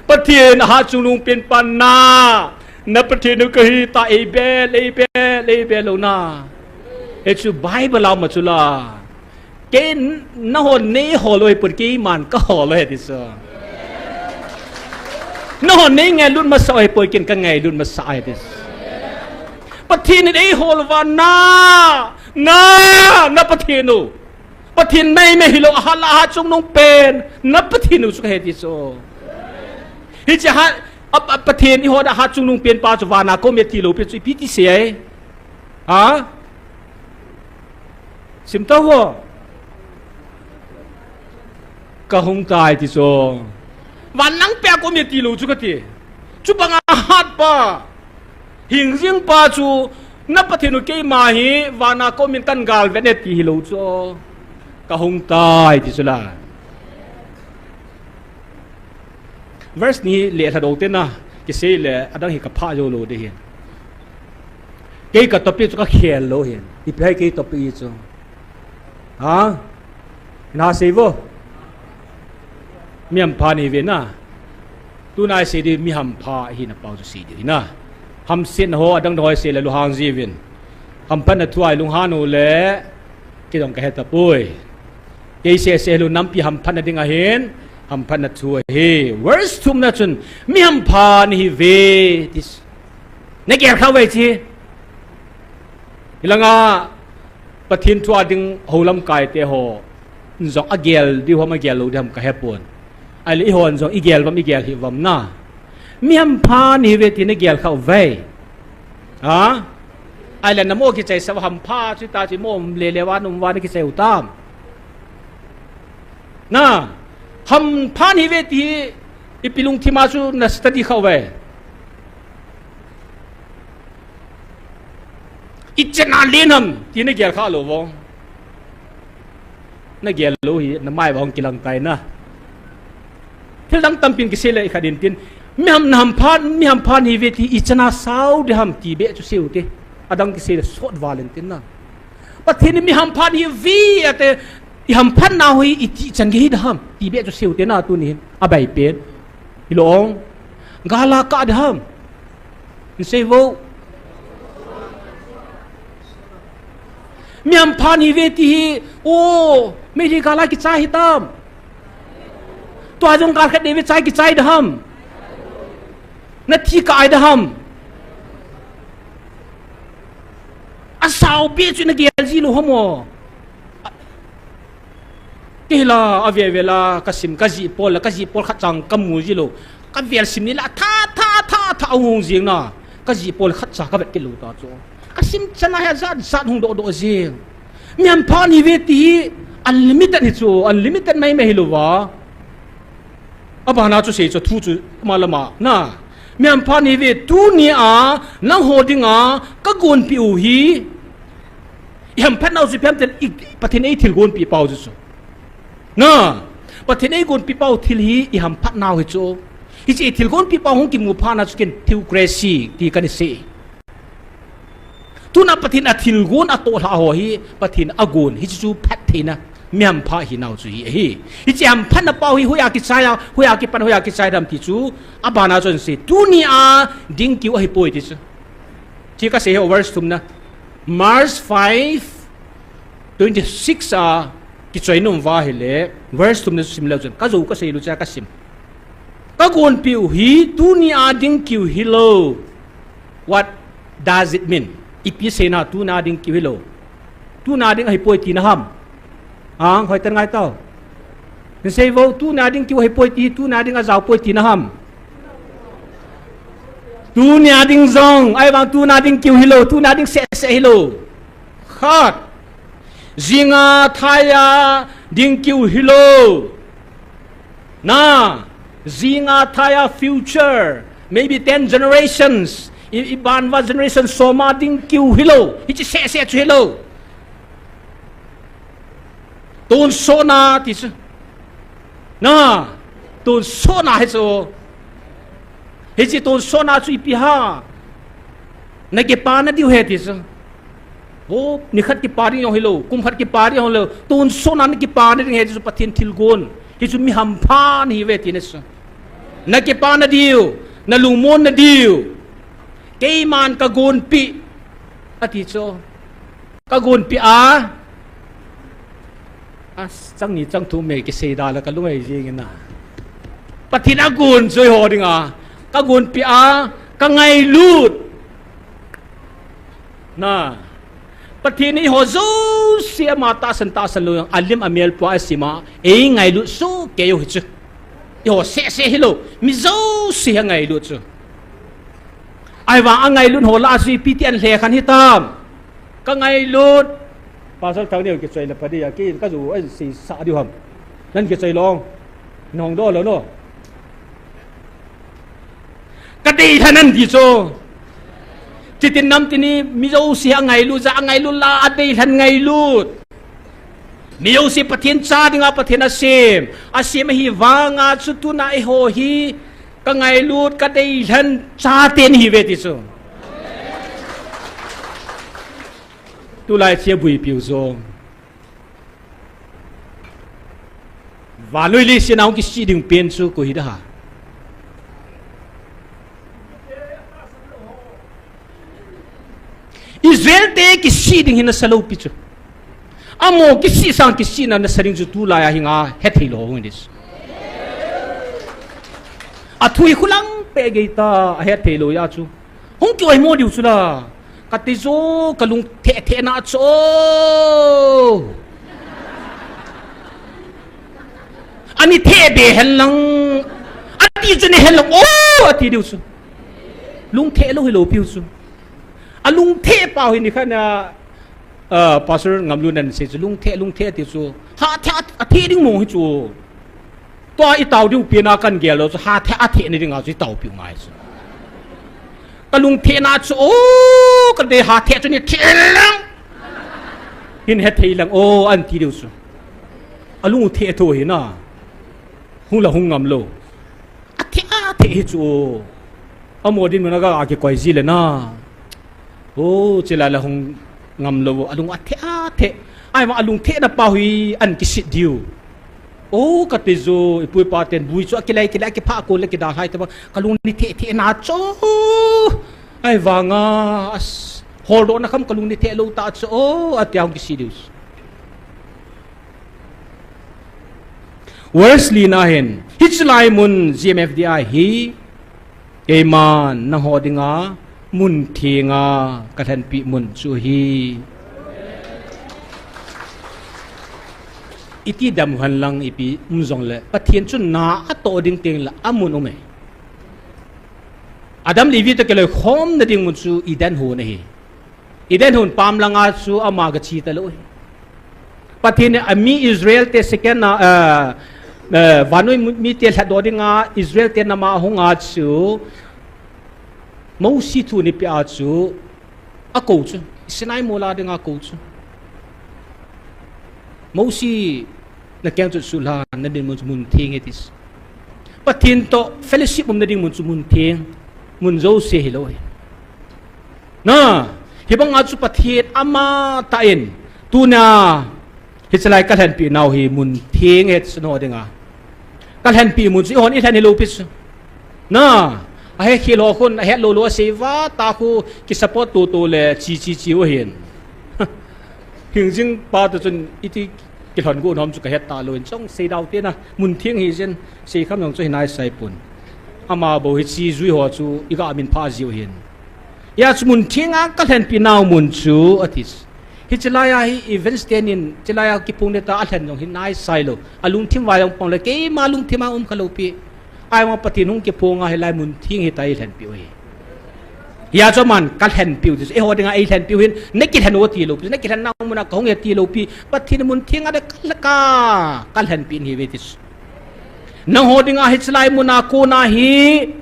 Pathen ahat chungnung pen pa na, na Pathen u kahi ta, eibel, eibel, eibel lou na. Hichu Bible a um a chu la. Kei n-, nahon neihol u ahipoi, keiman kahol u ahi ti chu. Nahon neingailut masa u ahipoi, ken kangailut masa ahi ti chu. Pathen in eihol uva na, na, na Pathen u. Pathen maimai hilou, ahat la ahat chungnung pen, na Pathen u chu kahi ti chu. Hiche ahat, a, a, Pathen eihol a ahat chungnung pen pa chu vana koma tilou pi chu ipi ti sei ai. Ha? Sim tau vo. Ka hung tai ti chu. Van langpeh a koma tilou chu kati. Chubanga ahat pa. Hing jing pa chu, na Pathen u keima hi, vana koma kan galvet e ti hilou chu. Ka hung tai ti chu la. Verse ni le lha dou te na, kisei le, adang hi ka pha jou lou ding ahi. Kei ka topic chu ka khel lou ahi. Ipi ham kei topic hi chu. Ha? Na sei vo. Mi hampha nahi uve na. Tuna i sei ding mi hampha hina pau chu sei ding ahi na. Hamsetna ho, adang dang ho i sei le lunghang jiuvin. Hamphatna thu a i lunghan u le, kei jong ka he tapoi. Kei seh seh lou nampi hamphatna ding ahin, hamphatna thu ahi. Verse thumna chun, mi hampha nahi uve, ti. Na gel kha uve ti. Hilanga, Pathen thu a ding ho lamkai te ho. Jong a gel diu ham a gel lou diu ham ka he pon. Ahile eihon jong i gel uvam i gel hih uvam na. Mi hampha nahi uve ti na gel kha uve. Ha? Ahile na mo kichai sa uva hampha chu ta chu mo um le le uva num uva na kichai u tam. Na. Hampha nahi uve ti hi ipi lungthim a chu na study kha uve. Ichan a len ham, ti na gel kha lou uvo. Na gel lou hi, na mai uva hung kilang tai na. Thil dang tampin kisei le i khat in tin. Mi ham na hampha, mi hampha nahi uve ti ichan a sao ding ham ti beh chu sei u te. Adang kisei le sot val in tin na. Pathen in mi hampha nahi uve ati, i hamphatna u hi iti chan gei hi ding ham ti beh chu sei u te na tuni hin. A bai pen. Hilou ong. Gal a kah ding ham. Hin sei vo. Mi hampha nahi uve ti hi, o, Meitei gal a kichai hi tam. Tua jong gal khat nei ve chai kichai ding ham. Na thi kah ding ham. A sao beh chu na gel ji lou ham o. Kei la, a ve ve la, ka sim, ka jih pol la, ka jih pol khat cha ka mu ji lou. Ka vel sim ni la, tha, tha, tha, tha, a hung jing na. Ka jih pol khat cha ka vet kit lou ta chu. Ka sim chan a hi jat, jat hung doh, doh jing. Mi hampha nahi uve ti hi, unlimited hi chu, unlimited mai, mai hilou va. Abana chu sei chu thu chu, ama lama, na. Mi hampha nahi uve tuni a, nangho dinga, ka gonpeh u hi. I hamphat nau chu ipi ham itile, i, Pathen in eithilgon pi pau chu chu. Na, Pathen in eigon pi pau thil hi i hamphat nau hi chu. Hiche i thilgon pi pau hung kimu phat na chu ken theocracy ti kana sei. Tuna Pathen a thilgon a toh lha ho hi Pathen a gon hi chu phat theina mi hampha hi nau chu hi ahi. Hiche hamphat na pau hi hoiya kichai a, hoiya kipan, hoiya kichai dam ti chu abana chun sei. Tuni a ding kiu ahi poi ti chu. Chi ka sei ho verse thum na. March five, twenty-six a kichoi nom uva ahile, verse thum na sim leu chun. Ka jou ka sei lu cha ka sim. Ka gonpiu hi tuni a ding kiu hilou. What does it mean? Ipi seina tuna ding kiu hilou. Tuna ding ahi poi tina ham. Ang, hoiten ngai tau. Hin sei vo, tuna ding kiu ahi poi ti, tuna ding a jao poi tina ham. Tuna ding jong, ahivang tuna ding kiu hilou, tuna ding seh seh hilou. Khat. Jinga thaiya ding kiu hilou. Na, jinga thaiya future, maybe ten generations, i, i ban uva generation soma ding kiu hilou. Hiche seh seh chu hilou. Tonsotna ti chu. Na, tonsotna hi chu. Hiche tonsotna chu ipi ham. Na kipana diu ahi ti chu. O, nikhat kipa ding jong hilou, kum khat kipa ding jong hilou. Tonsotna na kipana ding ahi ti chu Pathen thilgon. Hichu mi hampha nahi uve tina chu. Na kipana diu, na lungmonna diu. Keiman ka gonpi. Ati chu. Ka gonpi a. A, chang ni chang thum mei kisei da la ka lungai jing in a. Pathen a gon chu eiho dinga. Ka gonpi a, ka ngailut. Na. Pathen in eiho jouse ama tahsan tahsan lou jong, alim amel pua a eisima, eingailut soh kei u hi chu. Eiho seh seh hilou, mi jouse hi angailut chu. Ahivang angailut ho lah a chu ipi ti ahin lhekhen hitam. Ka ngailut. Pastor Thangneo kichoi le pha ding a, kei ka jou a sei sa diu ham. Nan kichoi long. Nong do lo no. Ka deilhen an ti chu. Chitin nam tini mi jouse angailut ja, angailut la a deilhen ngailut. Mi jouse Pathen cha dinga Pathen asem. Asem ahivanga chu tuna eiho hi ka ngailut, ka deilhen chate nahi uve ti chu. Tulai chia buipiu jong. Vannoi leiset a hung kisih ding pen chu koi hi da ham. Israel te kisih ding hi nasa lou pi chu. Amaho kisih sang kisihna nasa ding chu tulai a hinga hethei lou hung ding. Athu hi khulang pe gei ta, ahethei lou a chu. Hung kioimo diu chu la. Kati chu kalung theh theh na chu. Ani theh be hen lang. Ati chu ni hen lang. O, ati diu chu. Lung theh lou hilou piu chu. Alung theh pau hi nikhat na, ah, Pastor Ngamlun in asei chu lung theh, lung theh ti chu. Ha theh, atheh ding mong hi chu. Tua i tao diu pen a kan gel lou chu, ha theh a theh ni dinga chu i taopiu ngai chu. Ka lung theh na chu, o, ka dei ha theh chu ni theh lang. Hin hethei lang, o, an ti diu chu. A lung theh tho hi na. Hung la hung ngam lou. A theh a theh hi chu, o. Amaho dinmun a ga a kikoi ji le na. O, chulai la hung ngam lou, a lung a theh a theh. Ahivang a lung theh na pau hi an kisit diu. O, kati chu, i pu i pa ten bui chu, akilai, kilai, akipha, akol le kidalhai te ba, ka lung ni theh, theh na chu. Ahivanga, as, holdoh na kham ka lung ni theh lou ta chu, o, ati a hung kisit diu. Verse li na hin, hiche lai mun G M F D I hi, keiman nangho dinga, mun thenga, ka lhenpi mun chu hi. Iti dam hen lang ipi um jongle, Pathen chun na atoh ding teng le, amun um e. Adam le Evi toh kiloikhomna ding mun chu Eden hon ahi. Eden hon pam langa chu ama gache talou ahi. Pathen in ami Israel te second na, eh, eh, vannoi mi, mite lhatdoh dinga Israel te nama ahunga chu Mosi thu eipeh a chu akou chu, Sinai mol a dinga akou chu. Mosi, nakeng chu suhlha, nadin mun chu mun theng ahi ati. Pathen toh fellowship umna ding mun chu mun theng, mun jouse hilou ahi. Na, hibanga chu Pathen amatah in, tuna, hichelai kalhenpeh nau hi mun theng ahi ti chu eiho dinga. Kalhenpeh mun chu eihon ilhen hilou pi chu. Na, ahekhel ho khun, ahet lou lou asei vang, tah khu kisupport toto le, chi chi chi u ahin. Hingjing pa toh chun iti kilhon got nom chu kahet talou in, chong sei dau te na, mun theng hi jeng, sei kham jong chu hinai sai pon. Ama bou hiche jui ho chu iga minphah jiu ahin. Hijeh chun mun thenga kalhenpeh nau mun chu ati. Hichelai a hi events tenin, chelai a kiphong neta alhen jong hinai sai lou. Alungthim vai jong pang le, keima lungthim a um khalou pi. Ahivang Pathen hung kiphong a hilai mun theng hitia eilhenpeh u ahi. Hijeh chun aman kalhenpeh u ati. Eiho dinga eilhenpeh u ahin, nakilhen u ati lou pi. Nakilhen nau mun a kahung e ati lou pi. Pathen mun thenga de kal ka, kalhenpeh in ahi ve ati. Nangho dinga hichelai mun a kona hi,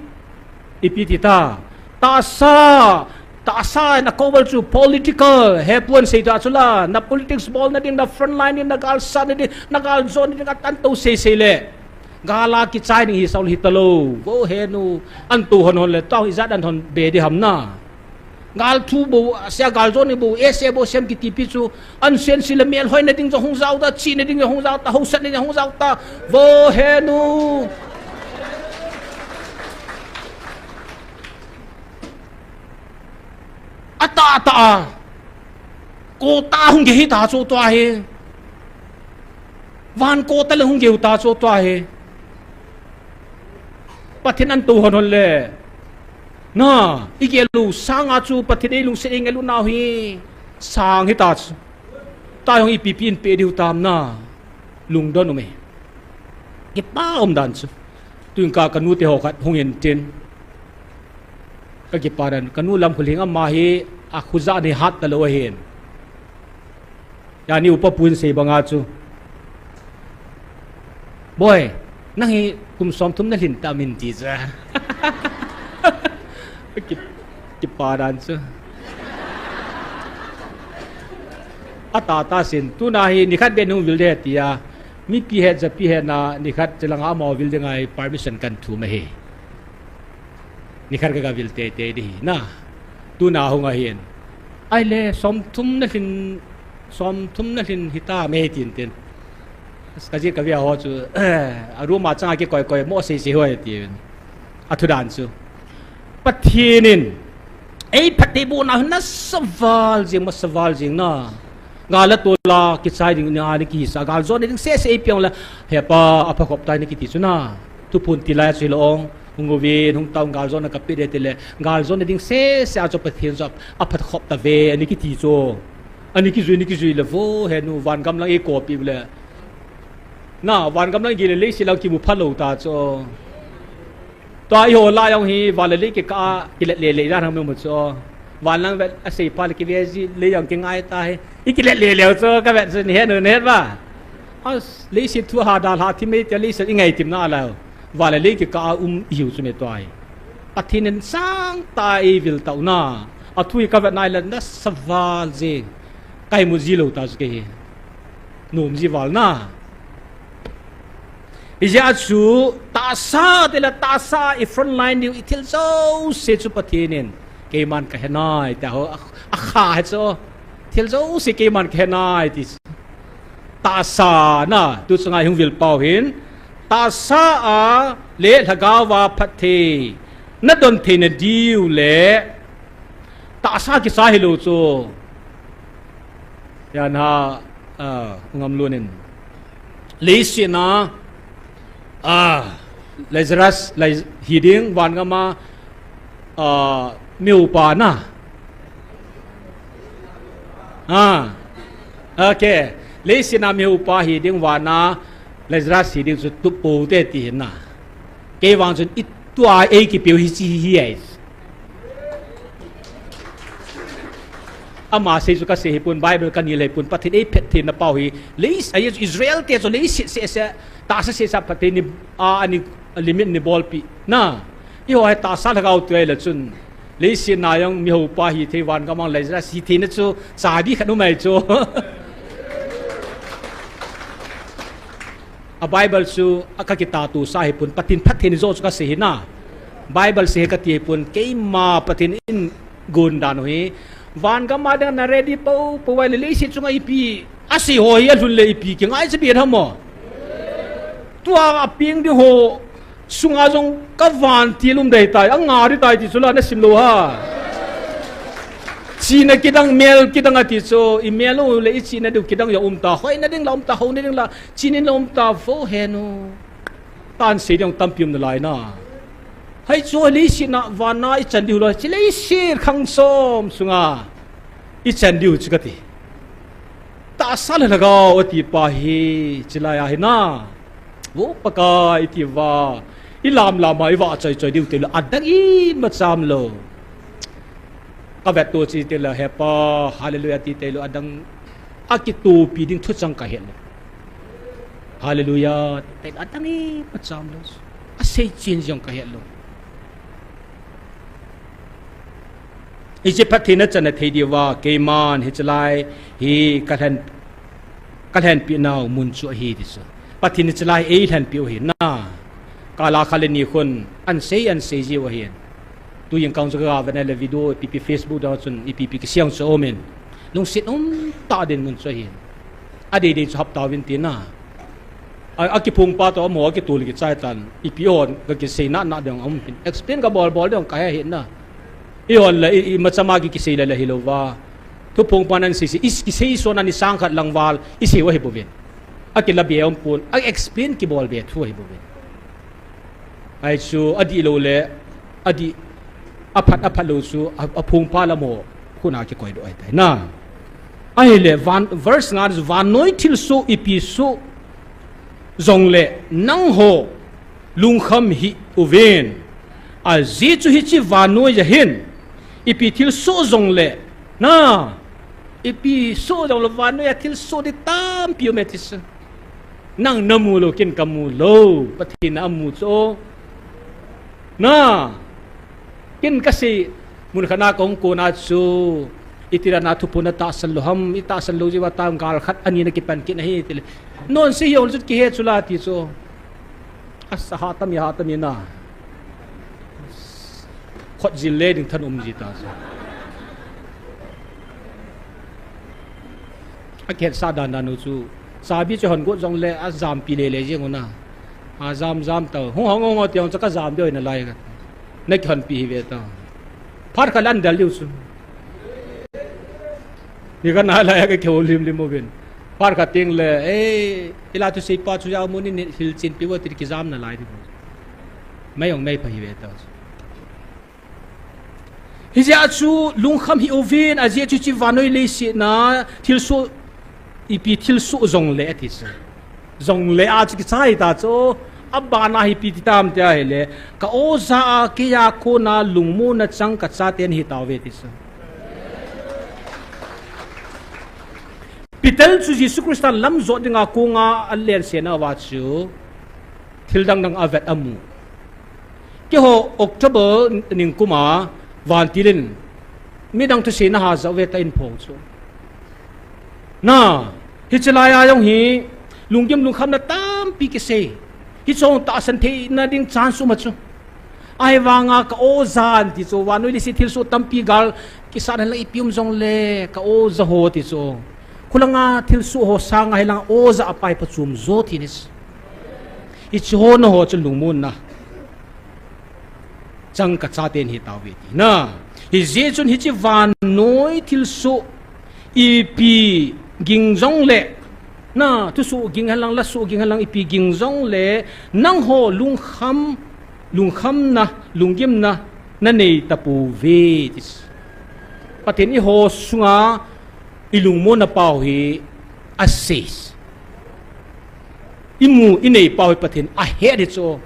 ipi ti ta. Tahsa, tahsa in akou bal chu political, hepon sei ta chu la, na politics bolna ding, na front line ding, na gal satna ding, na gal jonna ding, atantou sei sei le. Gal a kichai ding hi sao hitalou. Vo henu, antou hon hon le, tao ijat an hon be di ham na. Gal thu bou, sia gal jonna bou, ese bou sem kiti pi chu, an sen si le mel hoina ding jong hung jao ta, chihna ding jong hung jao ta, hausatna ding jong hung jao ta. Vo henu. Atah tah a. Kota hung gei hita chu tua hi. Van kota le hung gei u ta chu tua hi. Pathen antou hon hon le. Na, igel u sanga chu Pathen eilungset eingel u nau hi. Sang hita chu. Tah jong ipi pi in pe diu tam na. Lungdon um e. Kipa um dan chu. Tuin ka, kanu te ho khat hung in tin. Ka kipa dan, kanu Lamkholhing ama hi, akhu ja ni hat talou ahin. Jani upa pun sei banga chu. Boi, nang hi kum somthum nalhin tam in ti chu. Ki, kipa dan chu. Atah tah sin, tuna hi nikhat beh hung vil ding tia. Mipi het, japi het na, nikhat chelanga amaho vil ding a hi permission kan thum ahi. Nikhat ka, ka vil teitei ding hi na. Tuna hung ahin. Ahile, somthum nalhin, somthum nalhin hita me tin tin. Ka jih ka via ho chu, a room a changa kikoi koi mo sei sei hoi tin. Athu dan chu. Pathen in. Ei phatthei bohna hi nasa val jing, masa val jing na. Gal a tol a kichai ding na, ani kisa. Gal jonna ding sese ei piang le. He pa, apha khop tai ni kiti chu na. Thuphon ti lai chu hilou ong. Hung uvin, hung tauvin, gal jonna kapeh ding tile, gal jonna ding sese a chu Pathen chu aphat khop tave, ani kiti chu. Ani kijui, ani kijui le vo, henu, van gam lang eikopi le. Na, van gam lang gei le, leiset lang kimu phalou ta chu. Tua eiho la jong hi, van le lei kikah a, kilet le le dan hung mu chu. Van lang vet asei pha le kive ji, lei jong kingai ta hi. Ikilet le le chu, kavet chu, nahet u, nahet uva. As, leiset thu ha dalha thim ei tia leiset ingai thim nalai. Van le lei kikah a um ihiu chu me tua hi. Pathen in sangtah a eivil tau na. Athu hi kavet nai le nasa val jing. Kaimu ji lou ta chu kei hi. Nom ji val na. Hijeh a chu tahsa tile tahsa i front line diu i thil jouse chu Pathen in. Keiman kahe nai, tia ho, a, akha hi chu. Thil jouse keiman kahe nai, ti. Tahsa na, tu chunga hung vil pau hin. Tahsa a le lhagao a phatthei. Nadon theina diu le. Tahsa kisa hilou chu. Jan ha, a, ngam lunin. Leiset a, a, Lazarus, Laz-, hiding, van gam a, a, miupa na. A, okay. Leiset a miupa hiding, van a, Lazarus hiding chu tup pou te ti hin na. Kei vang chun i tua ei kipiu hi chi hi ai. Ama sei chu kasei hipon, Bible kanil hipon, Pathen ei phatthei na pau hi, lei, a, Israel te chu leiset sese, tahsa sese phatthei ni, a, ani limit ni bolpi. Na, eiho hi tahsa lhagao tu ai le chun, leiset a jong miupa hithei van gam a Lazarus hithei na chu, chabi khat um ai chu. A Bible chu a ka kitah tu sa hi pun, Pathen phatthei in jo chu ka sei hi na. Bible sei hi ka ti hi pun, keima Pathen in gon dan u hi. Van gam a ding na ready po po vai le leiset chunga ipi a sei ho hi a lhun le ipi kingai cha bi ham mo. Tua a ping ding ho sunga jong ka vantil um dei tai, a nga ding tai ti chu la na sim lou ha. China kidang, mel kidang a ti chu, i mel u le i china diu kidang jong um ta, hoina ding la um ta, houna ding la, chinin la um ta, vo he nu. Tan sei ding tampi um nalai na. Hai chu leiset na vana i chan diu lo, chi leiset khang som sunga i chan diu chu ka ti. Tahsa le lhagao a ti pa hi, chi lai a hi na. Vo Pakai i ti va, i lam lam a i va choi choi diu te le, a dang in ma cham lou. Ka vet tu chi te le, he pa, hallelujah ti te le, a dang a kitupi ding thu chang ka het lou. Hallelujah ti te le, a dang in ma cham lou. A sei chin jong ka het lou. Hiche phattheina chan a thei diu va, keiman hiche lai hi ka lhen, ka lhenpi nau mun chu ahi ti chu. Pathen hiche lai ei lhenpi u hi na. Kala kha le ni khun an sei, an sei jiu ahin. Tu jing kang chu ka ga vet na le video ipi ipi Facebook dang chun ipi ipi kisei chu um in. Lungset um tah din mun chu ahin. A dei dei chu hap tau vin ti na. A, a kiphong pa toh amaho a kitul kichai tan. Ipi hon ka kisei na na ding um hin. Explain ka bol bol ding ka he hin na. I hon le, i, i machama ki kisei le le hilou va. Thuphong pa nan sei sei, i kisei so na ni sang khat lang val, i sei u ahi bouvin. A kila be um pon, a explain kibol be thu ahi bouvin. Ai chu, a dih lou le, a dih, a phat, a phat lou chu, a, a phung pa la mo, khun a kikoi doh ahi tai na. Ahile, van, verse nga chu, vannoi thilsoh, ipi soh, jong le, nangho, lungkham hih uvin. Ajeh chu hiche vannoi a hin, ipi thilsoh jong le, na, ipi soh jong le, vannoi a thilsoh ding tampi um e ti chu. Nang na mu lou, ken ka mu lou, Pathen in amu chu. Na, ken ka sei, mun khat na ka hung kon a chu, iti dan a thuphon na tahsan lou ham, i tahsan lou jeh uva tam gal khat ani na kipan kit na hi, ti le. Non sei hi ol chu kihe chu la ti chu. A sa ha tam ya ha tam ya na. Khut jil le ding than um ji ta chu. A kihet sa dan dan u chu. Sabi chu hon got jong le a jampi le le jing u na. A jam jam tau. Hung hong hong tiang chu ka jam deu na lai ka. Na kihonpi hi ve tau. Phat khat le an del diu chu. Hi ka na lai ka kihou lim lim uvin. Phat khat teng le, eh, i la thusei pa chu jao mu ni, ni hilchenpi u ti kijam na lai diu. Mei ong mei pha hi ve tau. Hijeh a chu lungkham hih uvin, ajeh chu hiche vannoi leiset na thilsoh, ipi thilsoh jong le ati chu. Jong le a chu kichai ta chu, a bana hi ipi ti tam ti ahile, ka oja a kei a kona lungmonna chang ka chaten ahi tauve ti chu. Peter chu Jesu Christa lam jot dinga konga a lense na uva chu, thil dang dang a vet a mu. Keiho October ningkum a vantil in midang thusei na ha jao ve ta in phong chu. Na, hiche lai a jong hi, lunggim lungkhamna tampi kisei. Hiche jong tahsan theina ding chance um a chu. Ahivanga ka oja an ti chu, vannoi leiset thilsoh tampi gal kisat hen lang ipi um jong le, ka oja ho ti chu. Khulanga thilsoh ho sanga hilang oja a pai pha chom jo ti ni chu. Hiche ho na ho chu lungmonna chang ka chaten ahi tauve ti na. Hijeh chun hiche vannoi thilsoh ipi ging jong le, na, thusoh ging hen lang, lasoh ging hen lang, ipi ging jong le, nangho lungkham, lungkhamna, lunggimna na nei tapouve ti. Pathen in eiho sunga i lungmonna pau hi a sei. I mu, i nei pau hi Pathen a het hi chu.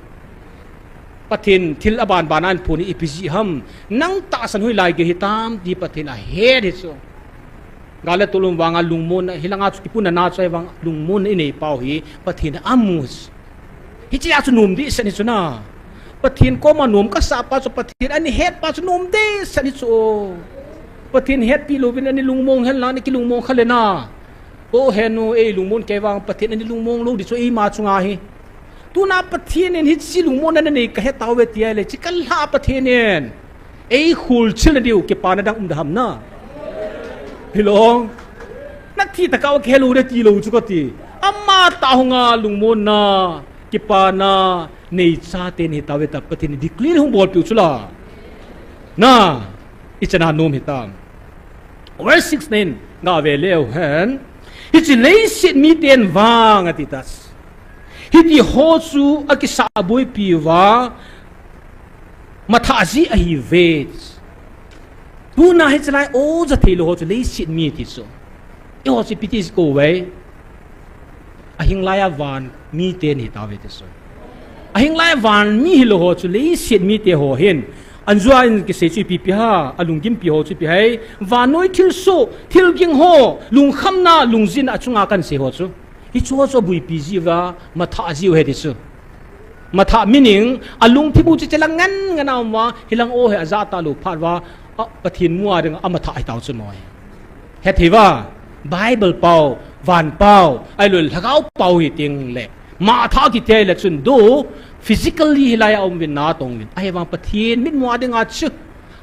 Pathen thil a ban ban a ahin phon hi ipi jeh ham. Nang tahsan hoilai gei hitam ti Pathen a het hi chu. Gal le tol um vanga lungmonna, hilanga chu kipunna na chu ahivang lungmonna i nei pau hi Pathen a mu. Hiche a chu nom dehset hi chu na. Pathen koma nom ka sah pa chu Pathen ana het pa chu nom dehset hi chu. Pathen hetpi louvin ana lungmong hen lang, ana kilungmong kha le na. O henu, ei lungmon kei vang Pathen in eilungmon lou ding chu eima chunga hi. Tuna Pathen in hiche lungmonna nanei kahe tauve tia le, hiche kalha Pathen in eikholchil nadiu kipana dang um da ham na. Hilou. Nathi tah a kahe lou ding tilou chu kati. Ama tah hunga lungmonna, kipana, neichate nahi tauve tia Pathen in declare hung bolpeh u chu la. Na, ichan a nom hitam. Verse six na in gave leu hen. Hiche leiset miten vang ati tai. Hitiho chu akisah boipi uva, mathah ji ahiuve. Tuna hiche lai o ja theilou ho chu leiset mi ti chu. Eiho chu ipi ti kou uve. Ahinglai a van mite nahi tauve ti chu. Ahinglai a van mi hilou ho chu leiset mite ho hin. Anjua in kisei chu ipi ipi ham, alunggimpi ho chu ipi ham. Vannoi thilsoh, thilging ho, lungkhamna, lungjin achunga kahin sei ho chu. Hicheho chu abuipi jiuva, mathah jiu ahi ti chu. Mathah meaning, alungthim u chu hiche lang ngen ngen a um uva, hilang o hi ajah talou phat uva, a, Pathen mu a dinga amathah ahi tau chu mo. Hethei uva, Bible pao, van pao, ahilou le lhagao pao hi teng le. Mathah kiti le chun do, physically hilai a um uvin natong uvin. Ahivang Pathen mitmu a dinga chu.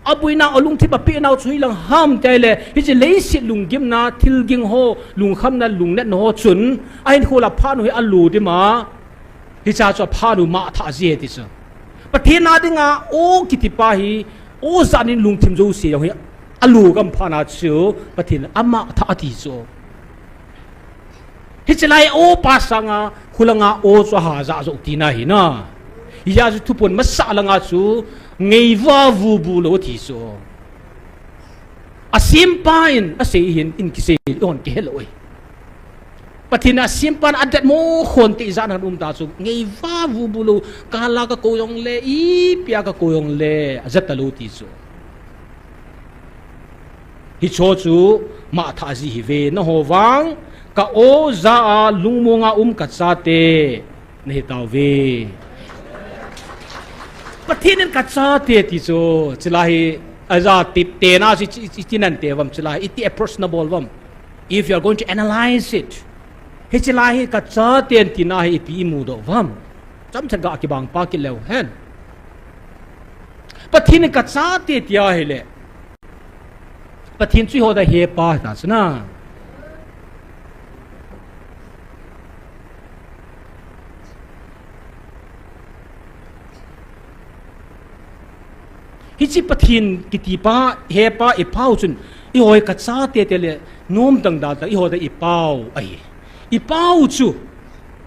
Abuina alungthim a apehnau chu hilang ham ti le, hiche leiset lunggimna, thilging ho, lungkhamna, lungnatna ho chun, ahinkho a phat u hi alo dima. Hiche chu aphat u mathah ji ahi ti chu. Pathen a dinga o kiti pa hi, o jat in lungthim jouse jong hi, alo gam phat na chu, Pathen amathah ati chu. Hiche lai o pa sanga, khulanga o chu aha jah jou tina hi na. Hijeh chun thuphon masa langa chu, ngeiva vubu lou ati chu. Asempa in asei hin, in kisei, hon kihe lou e. Pathen asempa in adatmo khon te ijat ham um ta chu, ngeiva vubu lou, kal a kakou jong le, ipi a kakou jong le, ajat talou ti chu. Hicheho chu mathah ji ahiuve, nangho vang, ka o ja a lungmong a um kachate. Nahi tauve. Pathen in kachate ti chu, hiche lai hi, aja tip tena chu, hiche, hiche, hiche nante uvam hiche lai, iti approach nabol uvam. If you are going to analyze it, hiche lai hi kachate tina hi ipi imudoh uvam. Chomcha ga kibang pa kit leu hen. Pathen in kachate tia ahile. Pathen chu eiho dia hepa ahi ta chu na. Hiche Pathen kiti pa, hepa, ipau chun, eiho hi kachate tile, nom dang dang tah, eiho dia ipau ahi. Ipau chu,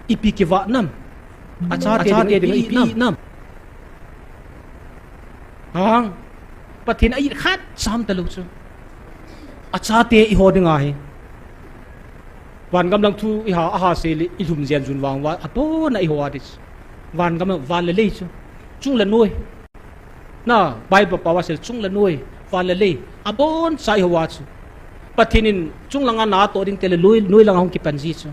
ipi kivah nam. Achate, achate ding, ding ipi nam. Hang, Pathen a it khat sam talou chu. Achate eiho dinga hi. Van gam lang thu iha, aha seile, ilhum jen jun vang uva, abon a eiho a ding chu. Van gam lang, van le lei chu. Chung le noi. Na, Bible pao a seile, chung le noi, van le lei. Abon cha eiho a chu. Pathen in chung langa natoh ding tile loi, noi langa hung kipan ji chu.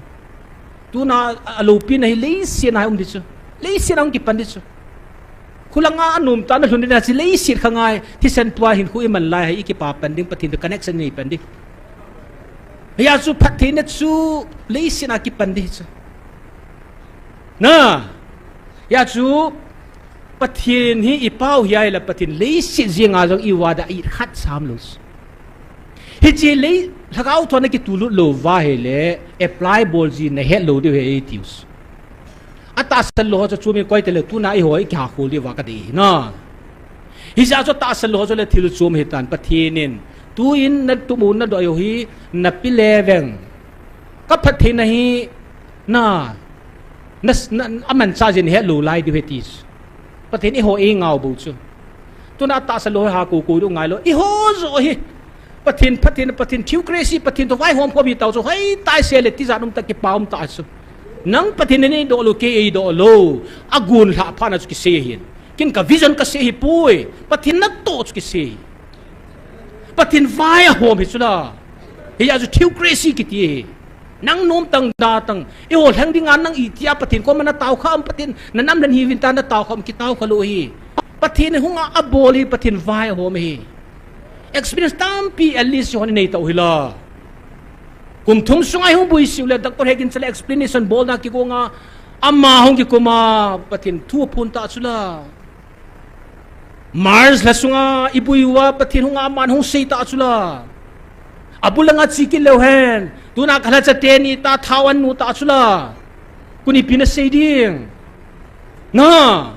Tuna a loupina hi leiset a hi um ding chu. Leiset a hung kipan ding chu. Khulanga anom tah a nalhun ding a chu leiset kha ngai, thisan tua hinkho iman lai hi ikipa pan ding, Pathen toh connection inei pan ding. Hijeh chun phattheina chu leiset a kipan ding chu. Na, hijeh chun Pathen hi ipau hi ahile Pathen leiset jenga jong iva dia it khat sam lou chu. Hiche lei, lhagao thon a kitulut lou uva ahile, apply bol ji nahet lou diu ahi tiu. Atahsan lou ho chu chom in koi tile tuna eiho ikiha khol diu va kadei ahi na. Hijeh chun atahsan lou ho chu le thil chom ahitan Pathen in. Tuin natum u nadoh u hi napi le veng. Ka phattheina hi na, na, na, amanchah jin het lou lai diu ahi ti chu. Pathen eiho eingao bou chu. Tuna atahsan lou ho ha kou kou diu ngai lou. Eiho joh hi. Pathen, Pathen, Pathen, theocracy, Pathen toh vaihom khom hi tau chu. Hoi tai se le tijat um ta kipa um ta chu. Nang Pathen in neidoh lou, kei eidoh lou. Agon lhah phat na chu kisei ahin. Ken ka vision kasei ahipoi. Pathen natoh chu kisei. Pathen vai ahom hi chu la. Hijeh chun theocracy kiti hi. Nang nom tang da tang. Eiho lheng dinga nang itia Pathen koma natao kha um, Pathen nanam lhen hiuvin tia natao kha um, kitao kha lou hi. Pathen hunga abol hi Pathen vai ahom hi. Experience tampi at least hon inei tau hi la. Kum thum sunga ihung bui siu le, Doctor Higgins le explanation bolna kigonga, ama hung kikum a, Pathen thu aphon ta chu la. March lha sunga ibui uva Pathen hunga aman hung sei ta chu la. Abul langa chi kit leu hen, tuna ka lhacha teni ta thao an nu ta chu la. Kuni pi na sei ding. Na,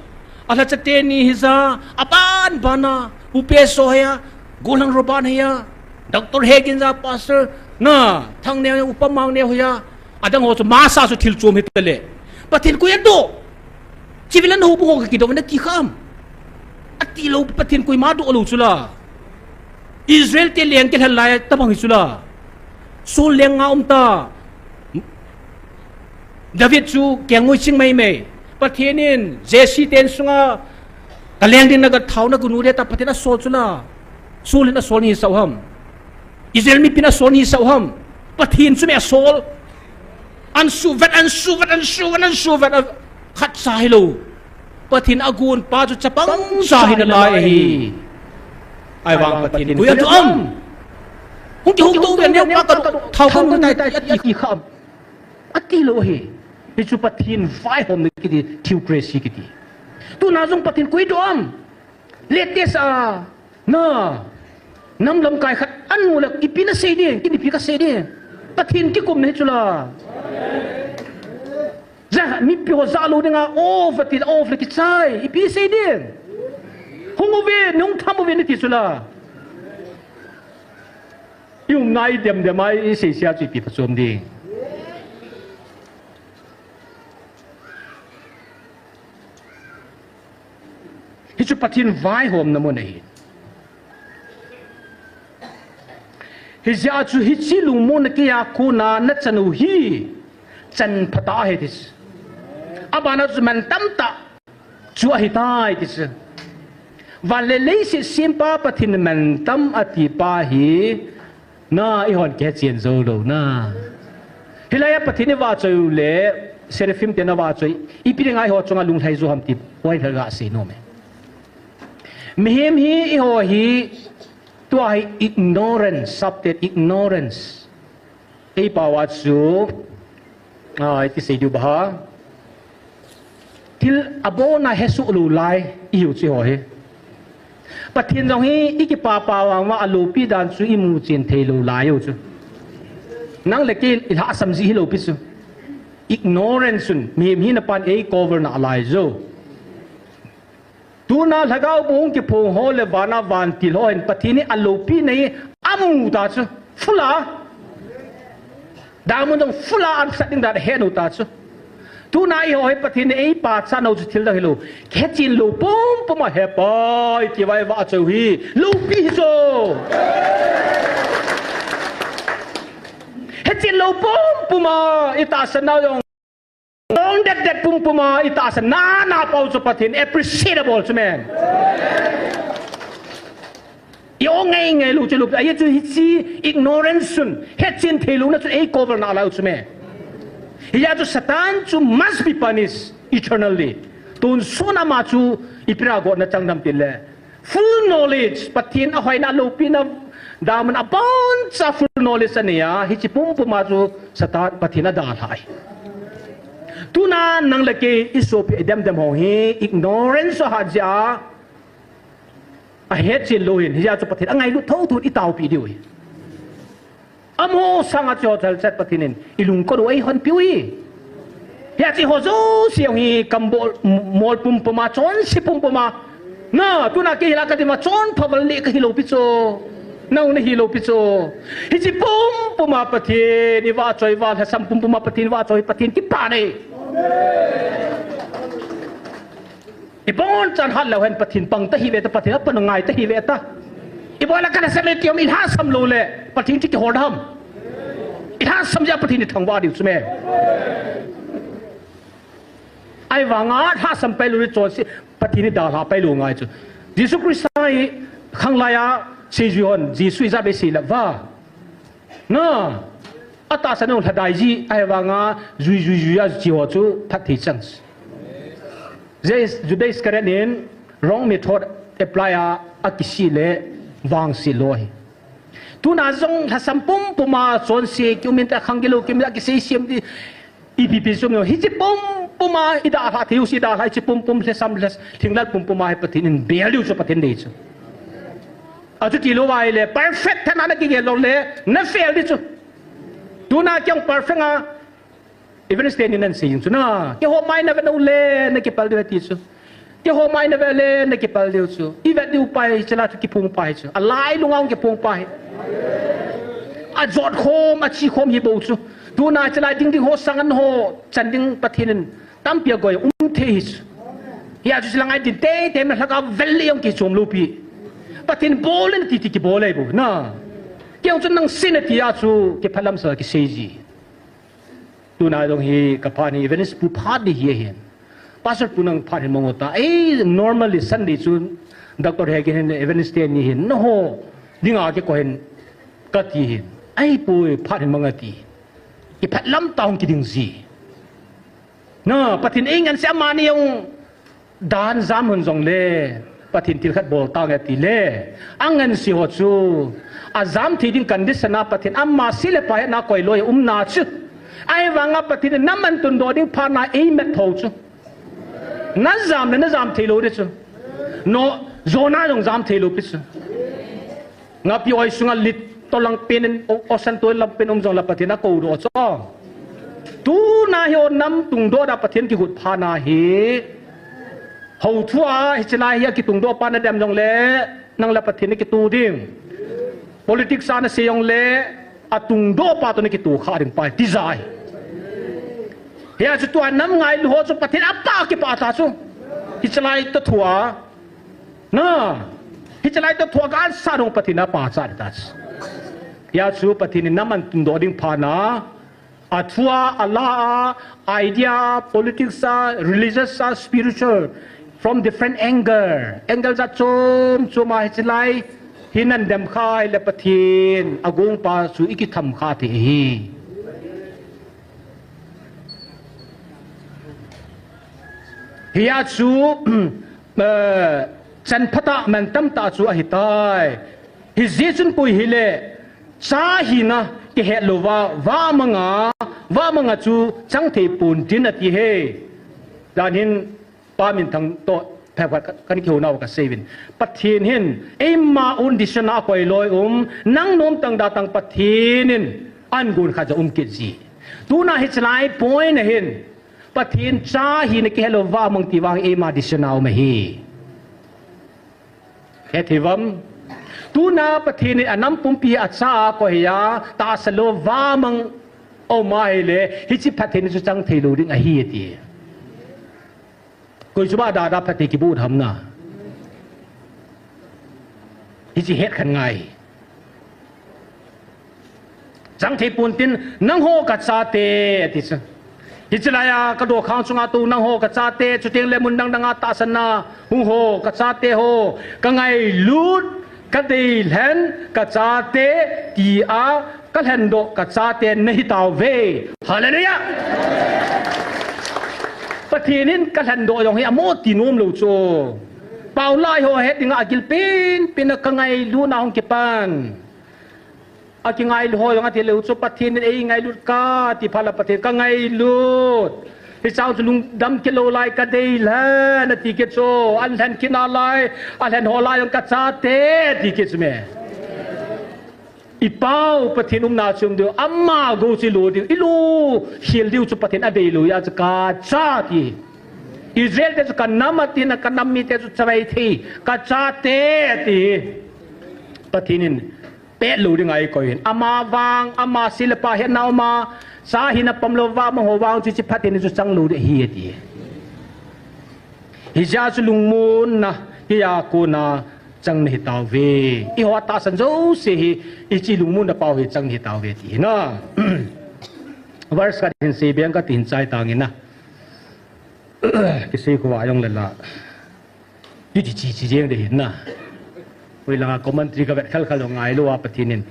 alhacha teni hija, aban bana, Pu Peso hia, Golang Roban hia, Doctor Higgins a pastor, na, Thangneo, Upa Mangneo hia, adang ho chu masa chu thil chom hi tale. Pathen koi adoh. Civilian ho bu ho ka kidoh na ti kham. Ati lou Pathen koima doh lou chu la. Israel te leng kilhel lai tabang hi chu la. Saul leng nga um ta. David chu kelngoi ching mai mai. Pathen in Jesse ten sunga ka leng ding na ka thao na kunu de ta Pathen asol chu la. Saul in asol ni sau ham. Israel mipin asol ni sau ham. Pathen chu me asol. An su vet, an su vet, an su vet, an su vet, a khat sa hi lo. Pathen agon pa chu chapang sa hi na lai ahi. Ai vang Pathen koi adoh am. Hung ki hung to ve neo pa ka thao ka ngai tai ati kham. Ati lou hi. Hi chu Pathen vaihomna kiti, theocracy kiti. Tuna jong Pathen koi adoh am. Latest a, na, nam lamkai khat anu le ipi na sei ding, kini pi ka sei ding. Pathen kikumna hi chu la. Ja, mipi ho ja lou dinga, of ati, of le kichai, ipi sei ding. Hung uve, hung tham uve nati chu la. I umna i dem dem a i sei sia chu ipi phachom ding. Hi chu Pathen vaihomna mun ahi. Hijeh a chu hiche lungmonna keiya kona na chan u hi chan phatah ahi ti chu. Abana chu man tamtah chu ahitai ti chu. Van le leiset sempa Pathen mantam ati pa hi, na, eihon kichen jou lou na. Hilai a Pathen i vahchoi u le, Seraphim ten avahchoi, ipi dinga eiho chunga lunglhai jou ham ti, hoi lha ga sei nom e. Mihem hi, eiho hi, tua hi ignorance, sapte ignorance. Ei pao a chu, a, iti sei diu ba ha. Thil abona hesoh lou lai, ihiu chu eiho hi. Pathen jong hi, i kipah pah vang uva, alopi dan chu imu chen thei lou lai u chu. Nang le kei i lhahsam jeh hilou pi chu. Ignorance un, mihem hina pan ei cover na alai jou. Tuna lhagao bung kiphong ho le vana vantil ho hin Pathen hi alopina hi amu ta chu. Full a. Damun jong full a ansat ding dan ahet u ta chu. Tuna eiho hi Pathen in eipachat nau chu thil dang hilou. Hechen lou pumpum a hepai ti vai vahchoi u hi. Lopi hi chu. Hechen lou pumpum a itahsan nau jong. Dong det det pumpum a itahsan nana pau chu Pathen appreciate abol chu men. I o ngai ngai lou chu lou, ahi chu hiche ignorance chun, hechen thei louna chun ei cover na lai u chu me. Hijeh a chu Satan chu must be punished eternally. Tonsot a ama chu ipi a gotna chang dem tile. Full knowledge, Pathen ahoina lopina, damun aboncha full knowledge anei a, hiche pumpum a chu Satan Pathen adalhah ahi. Tuna nang le kei i sopi i dem dem ho hi ignorance ahat jeh a, ahetchen lou hin, hijeh a chu Pathen angailut thouthou in i taopi diu ahi. Amaho sanga chu ho thal chat Pathen in i lungkot u eihon piu hi. Hiche ho jouse hi kambol mol pumpum a, chonse pumpum a. Na, tuna kei hila ka dima chonpha val le ka hilou pi chu. Nau na hilou pi chu. Hiche pumpum a Pathen i vahchoi, vahsam pumpum a Pathen vahchoi, Pathen kipah nei. Ibonchan hat leu hen Pathen pang ta hi ve ta, Pathen apan ngai ta hi ve ta. Ibola kana sa le tiom i lhahsam lou le, Pathen chu kihol ham. I lhahsam jeh a Pathen i thangvah diu chu me. Ahivanga lhahsam pai lou le chonse, Pathen i dalha pai lou ngai chu. Jesu Christa hi khanglai a seijui hon, Jesu ijat vei sei lou va. Na, atahsan u lhadai ji, ahivanga jui, jui, jui a chi ho chu phatthei chang. Judas, Judas Iscariot in wrong method apply a, akisih le vangset lou ahi. Tuna jong lhasam pumpum a chonse kium inte, khang gilou kium inte, kisei siam ti. Ipi pi sum no, hiche pumpum a idalha thei u, idalha hiche pumpum lhasam lhas, thinglhang pumpum a hi Pathen in bel diu chu, Pathen dei chu. Achuti lou va ahile, perfect thana nakigel lou le, na fail di chu. Tuna kei jong perfect a, Evangelist teni nan sei jing chu na. Keiho mai na vet u le, na kipal diu ahi ti chu. Keiho mai na vet le, na kipal diu chu. I vet diu pa hi, hiche lai thu kiphong pa hi chu. Alailung a hung kiphong pa hi. Ajot khom, achi khom hi bou chu. Tuna hiche lai ding ding ho, sangan ho, chan ding Pathen in tampi akoi um thei hi chu. Hia chu hiche lang a din teitei, na lhaka vel le jong kichom lou pi. Pathen bol in ti ti kibol ahi bou na. Kei jong chu nang sei na ti a chu, kiphalam sa kisei ji. Tuna jong hi kaphat hi Evangelist pu phat di hi ahin. Pastor pu nang phat hin mang u ta. Ei, normally Sunday chu Doctor Hegin hin Evangelist teni hin. Nangho dinga kikoi hin kati hin. Ei pu phat hin mang ati. Kiphalam tah hung kiding ji. Na, Pathen ei ngansi amani jong Dan jam hon jongle, Pathen thil khat bol tange tile, angansi ho chu, ajam thei ding condition a Pathen ama sei le pa hetna koi lou ahi umna chu. Ahivanga Pathen in nam ahin tundoh ding phat na eimet thou chu. Na jam le na jam thei lou di chu. No, Jonah jong jam thei lou pi chu. Ngapi oi sunga lit to lang pen in, o, osan to lang pen um jong le Pathen a kou doh chu. Tuna hi o nam tungdoh a Pathen kigot phat na hi. Hou thu a, hiche lai hi a kitungdoh pa na dem jong le, nang le Pathen na kitoh ding. Politics a na sei jong le, atungdoh pa toh na kitoh kha ding pa hi, ti jai. Hia chu tua nam ngailu ho chu Pathen a pah kipah ta chu. Hiche lai toh thu a. Na, hiche lai toh thu a ka answer dong Pathen a pachat ta chu. Hia chu Pathen in nam ahin tundoh ding phat na, a thu a, a la a, idea, politics a, religious a, spiritual, from different angle. Angle jat chom chom a hiche lai hi nan dem kha le Pathen a gong pa chu i kitham kha thei hi. Hia chu, eh, chan phatah, man tamtah chu ahitai. Hijeh chun koi hile, cha hina kihet louva, vamanga, vamanga chu chang thei pon tin ati hi. Dan hin Pa Minthang toh phephat ka, kan kihou nau ka sei uvin. Pathen hin, eima un decision a koi loi um, nang nom tang da tang Pathen in, an gon khat ja um kit ji. Tuna hiche lai point a hin, Pathen cha hina kihet lou vamang ti vang eima decision a um ahi. Hethei vam. Tuna Pathen in anam pumpi a cha a koi a, tahsa lou vamang um ahile, hiche Pathen chu chang thei lou ding ahi ati. Koi chu ba da da Pathen kibu tham na. Hiche het khan ngai. Chang thei pon tin, nangho ka chate, ati chu. Hiche lai a ka dokhang chunga tou nangho ka chate, chuteng le mun dang dang a tahsan na hung ho ka chate ho, ka ngailut, ka deilhen, ka chate, ti a ka lhendoh ka chate na hi tauve. Hallelujah! Pathen in ka lhendoh jong hi amo ti nom lou chu. Paulai ho het dinga agil pen pen a ka ngailut na hung kipan. Akingailu ho jong ati leu chu Pathen in ei ngailut ka ti phat la Pathen ka ngailut. Hichang chu lungdam kit lou lai ka deilhen ati kit chu. An lhen kit nalai, alhen ho lai jong ka chate ati kit chu me. I pau Pathen umna chu um diu, ama go chu i lo diu, i lo khel diu chu Pathen adei lou a chu ka cha ti. Israel te chu ka nam ati na, ka nam mite chu chavai thei, ka chate ati. Pathen in pet lou ding a eikoi hin. Ama vang, ama silpa hetna um a, cha hina pom lou vamang ho vang chu hiche Pathen chu chang lou ding ahi ati. Hijeh a chu lungmonna, hia kona chang na hi tauve. Eiho tahsan jouse hi, hiche lungmonna pau hi chang na hi tauve ti hi na. Verse khat hin sei beng kati hin chai tang in na. Kisei khovah jong le la. Ti ti chi chi jeng de hin na. Hoilanga commentary ka vet khel khel jong ngai lou a Pathen in.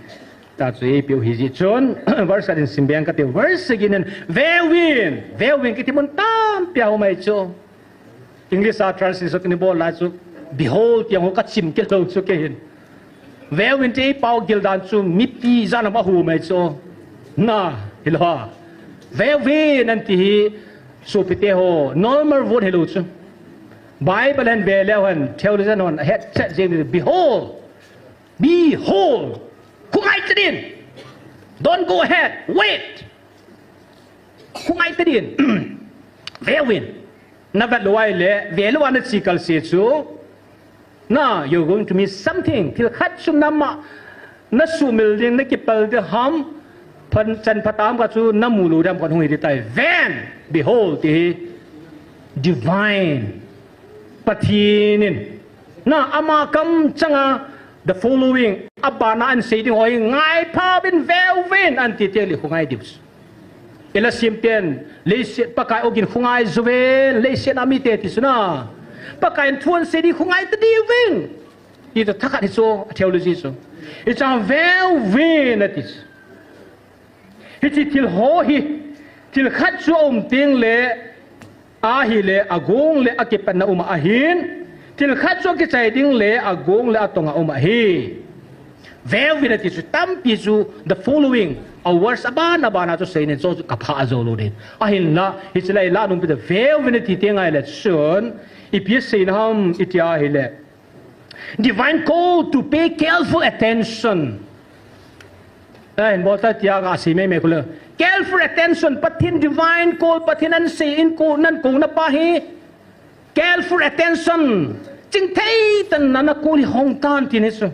Ta chu eipeu hi jeh chun, verse khat in sim beng kati, verse sagi nin, veuvin, veuvin kiti mun tampi a um ahi chu. English a translation kani bol lai chu, behold, ti jong ho ka chim kit lou chu kei hin. Veuvin ti pao gildan chu mipi jan ham ahu mai chu. Na, hilou ham. Veuvin anti hi, sopite ho, normal word hilou chu. Bible hin ve leu hen, theologian hon, het chet jeng, behold. Behold. Khongai tadin. Don't go ahead. Wait. Khongai tadin. Veuvin. Na vet lou ahile, ve lou a na chi kalse chu. Na, you're going to miss something. Thil khat chu nama, na sumil ding, na kipal ding ham, phan, chan phat a ham khat chu na mu lou ding ham khat hung hi ding tai. Then, behold, ti hi divine. Pathen in. Na, ama kamchanga, the following. Abana ahin sei ding ho hi ngai phauvin, veuvin, anti teng le khongai diu. Ila simten, leiset Pakai ogin khongai jouvin, leiset a mite ti chu na. Pakai in thu ahin sei ding khongai tadiuvin. Ti chu thakhat hi chu, a theology chu. Hichang veuvin ati chu. Hiche thil ho hi, thil khat chu aum teng le, ahile, agong le akipanna um ahin, thil khat chu akichai ding le, agong le atong a um ahi. Veuvin ati chu, tampi chu, the following, a verse aban, aban a chu seina chu kapha jou lou ding. Ahinla, hiche lai la nung pi ta veuvin ati teng ahile chun, ipi seina ham iti ahile. Divine call to pay careful attention. Eh, hin bol ta tia ka sei mei mei khu le. Careful attention, Pathen divine call, Pathen ahin sei in kou, nan kouna pa hi. Careful attention. Chingthei tah in na call hi hong tan ti ni chu.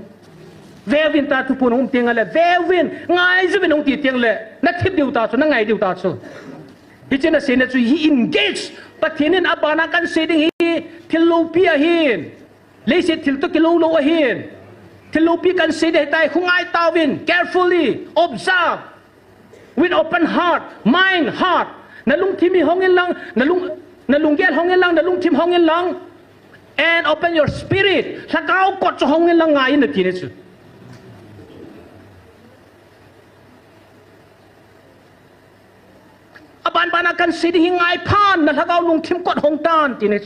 Veuvin ta thuphon hung teng le, veuvin, ngai jouvin hung ti teng le, na thip diu ta chu, na ngai diu ta chu. Hiche na seina chu hi engage. Pathen in abana kahin sei ding hi, thil loupi ahin. Leiset thil toh kilou lou ahin. Thil loupi kahin sei ding ahitai, khongai tauvin, carefully, observe. With open heart, mind, heart. Na lungthim hi hong in lang, na lung, na lunggel hong in lang, na lungthim hong in lang. And open your spirit. Lhagao kot chu hong in lang ngai in ati ni chu. Aban ban a kahin sei ding hi ngai phan, na lhagao lungthim kot hong tan ti ni.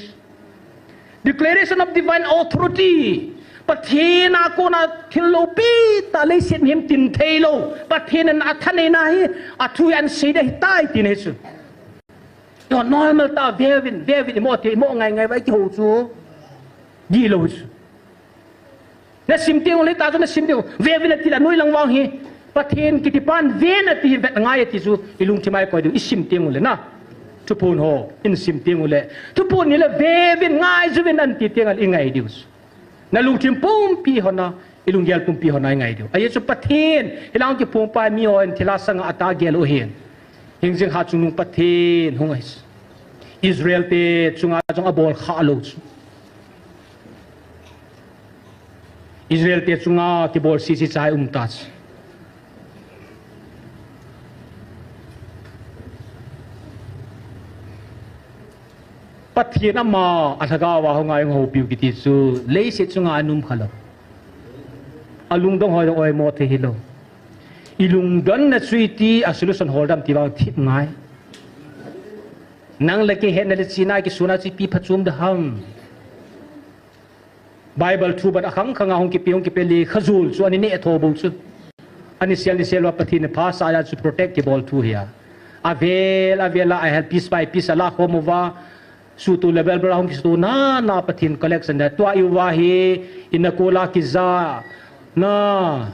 Declaration of divine authority. Pathen a kona thil loupi tah leiset mihem tin thei lou. Pathen in athaneina hi, athu hi ahin sei ding ahitai ti ni chu. Normal tah a veuvin, veuvin, imo ti, imo ngai ngai uva kihou chu. Gilou chu. Na sim teng u le ta chu na sim teng u. Veuvin ati le anoi lang vang hi. Pathen kiti pan ven ati hi vet ngai ati chu i lungthim a i koi diu i sim teng u le na. Thuphon ho, in sim teng u le. Thuphon ni le veuvin ngai jouvin anti teng le i ngai diu. Na lungthim pumpi hon a, i lunggel pumpi hon a i ngai diu. Ajeh chu Pathen, hilang kiphong pa mi hon thilha sanga ata gel u hin. Hingjing Hatchungnung Pathen hung ahi. Israel te chunga jong abol kha lou chu. Israel te chunga kibol sese chai um ta chu. Pathen ama a lhagao a hung a hung houpiu kiti chu leiset chunga anum kha lou. Alungdong hoi dong oimo thei hilou. I lungdonna chu iti a solution hol dem ti vang thip ngai. Nang le kei hetna le chihna kisuna chu ipi phachom ding ham. Bible thu ban akhang khang a hung kipe, hung kipe le khajol chu ani neh tho bou chu. Ani sel, ni sel uva Pathen in pha sa a chu protect kibol thu hi a. Avel, avel a, a hel piece by piece a la khom uva. Sutu le bel bel a hung kisutu na, na Pathen collection da. Tua i uva hi, in a kola kija. Na,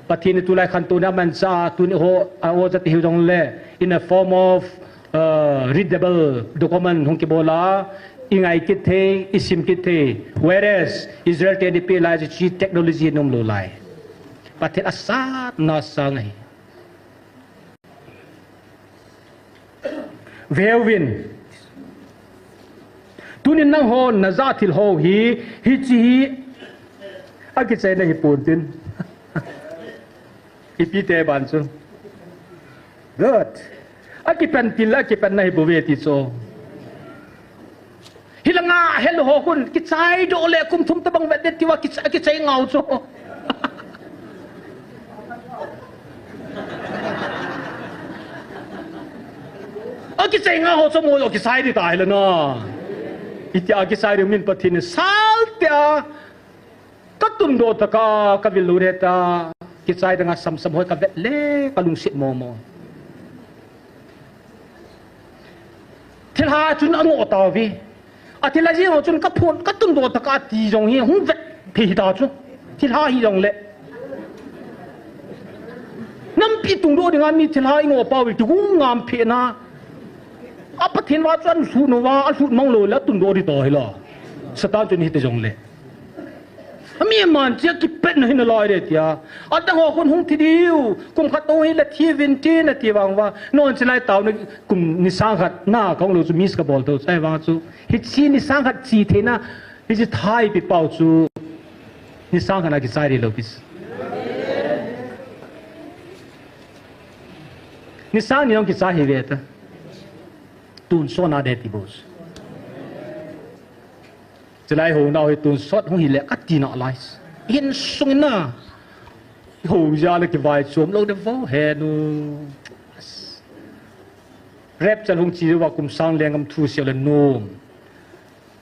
Pathen in tulai khantouna mancha, tuni ho, a ho jat hiu jong le, in a form of, uh, readable document hung kibol a, i ngai kit thei, i sim kit thei. Whereas, Israel te ni pe lai chi technology nom lou lai. Pathen asatna sang ahi. Veuvin. Tunin nangho najah thil ho hi, hichi hi, akichaina hi pon tin. Ipi ti ban chu. Good. Akipan til, akipanna hi bou ve ti chu. Hilanga hel ho khun, kichai doh le kum thum tabang vet det tiuva kichai, kichai ngau chu. Akichai ngau ho chu mo kichai di ta hila na. Itia kichai di min Pathen in sal tia. Ka tundoh tah a, ka vil lou ding ta, kichai ding a samsam hoi ka vet le, ka lungset mong mong. Thilha chun a ngoh tauve. A thilha jeng ho chun ka phon, ka tundoh tah a ti jong hi, hung vet phei ta chu. Thilha hi jong le. Nampi tungdoh ding a mi thilha i ngoh pau ve, ti gung ngam phei na. A Pathen vah chu a lhut nau va, a lhut mang lou le, a tundoh ding toh hi lo. Satan chun hiti jong le. Ami man chia kipetna hi nalai de tia. Adang ho khun hung thi diu. Kum khat tong hi le thi vin ti nati vang va. Non chilai tao na kum ni sang khat na kong lo chu miss ka bol to. Chai vang chu. Hichi ni sang khat chi theina. Hichi thai pi pau chu. Ni sang khat na kichai de lo pis. Ni sang ni ong kichai hi ve ta. Tun so na de ti bos. Chilai ho nau hi tun sot hung hi le ka ti na lai. Hin sung na. Ho ja le kivai chom lo de vo he nu. Rapture hung chi va kum sang lenggam thu se le nom.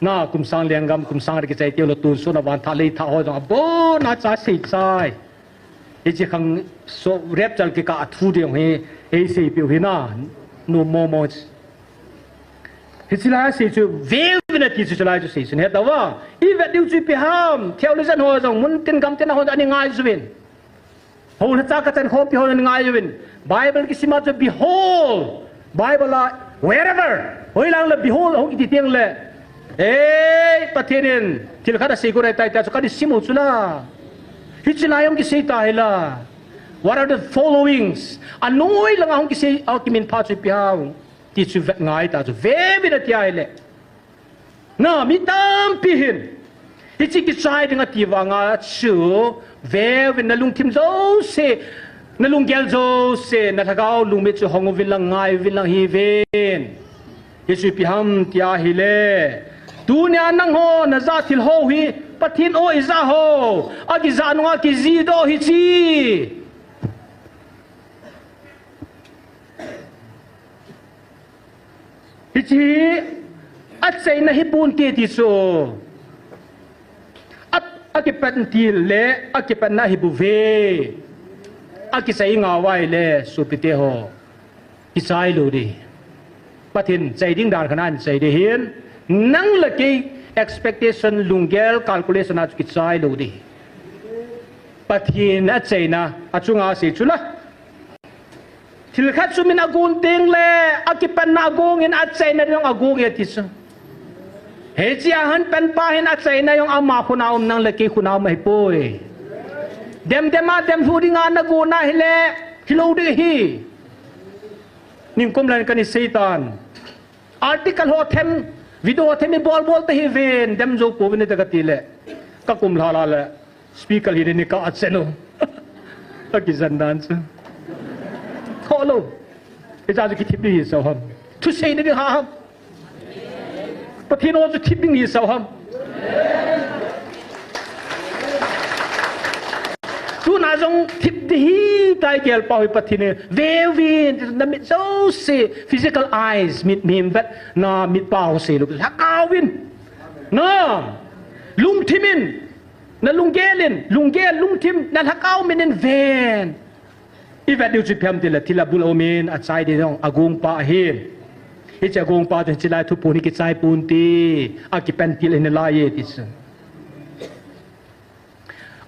Na kum sang lenggam, kum sang de kichai te lo tun so na van tha lei tha ho jong a bo na cha sei chai. Hichi khang so rapture kikah thu ding hi, ei sei piu hi na. Nom mong mong. Hichi lai sei chu, veu vin a ti chu, chilai chu sei chu, he ta va. I vet diu chu ipi ham, theologian ho jong, mun tin gam tin a ho jong, ani ngai chu vin. Ho la cha ka chan khom pi ho ani ngai chu vin. Bible kisima chu, behold. Bible a, wherever. Hoi lang la, behold, ho kiti tiang le. Ei, Pathen in, thil khat a sei ko rai tai ta chu, ka di simu chu la. Hichi lai jong kisei ta hi la. What are the followings? A noi lang a hung kisei, a kimin pha chu ipi ham. Ti chu vet ngai ta chu, veu vin a ti a hi le. Na, mi tampi hin. Hichi kichai ding a ti vang a chu, veu vin na lungthim jouse, na lunggel jouse, na lhagao lungmit chu hong uvin lang ngai uvin lang hi vin. Hichi ipi ham ti a hi le. Tunia nang ho, na ja thil ho hi, Pathen o i ja ho, a kija nung a kiji doh hichi. Hichi hi, a cheina hi pon te ti chu. A, a kipan til le, a kipanna hi bu ve. A kichai ngau vai le, sopite ho. Kichai lou di. Pathen chai ding dan khat a chai di hin. Nang le kei expectation lunggel calculation a chu kichai lou di. Pathen a cheina, a chunga sei chu la. Thil khat chu min a gon teng le, a kipanna a gong in a cheina jong a gong e ti chu. Hichi a hin panpa hin a cheina jong ama khut a um nang le kei khut a um ahi poi. Dem dem a dem lhu ding a na gon a hi le, hi lou ding hi. Ningkum lan ka ni Satan. Article ho them, video ho them i bol bol te hi vin, dem jou pouvin te ka ti le. Ka kum lha la le. Speaker hi ni ka a chen u. A kijan dan chu. Tho lou. Hicha chu kithip ding hi sao ham. Thusei ding ha ham. Pathen o chu thip ding hi sao ham. Tuna jong thip ding hi tai gel pa hi Pathen in. Veu vin, na mit jouse, physical eyes, mit mim vet, na mit pa ho sei lou. Lhagao vin. Na. Lungthim in. Na lunggel in, lunggel, lungthim, na lhagao min in ven. I vet diu chu ipi ham ti le, thil a bul a um in, a chai ding jong, a gong pa ahi. Hichi a gong pa chu hichi lai thu pon hi kichai pon ti, a kipan til ahi nalai e ti chu.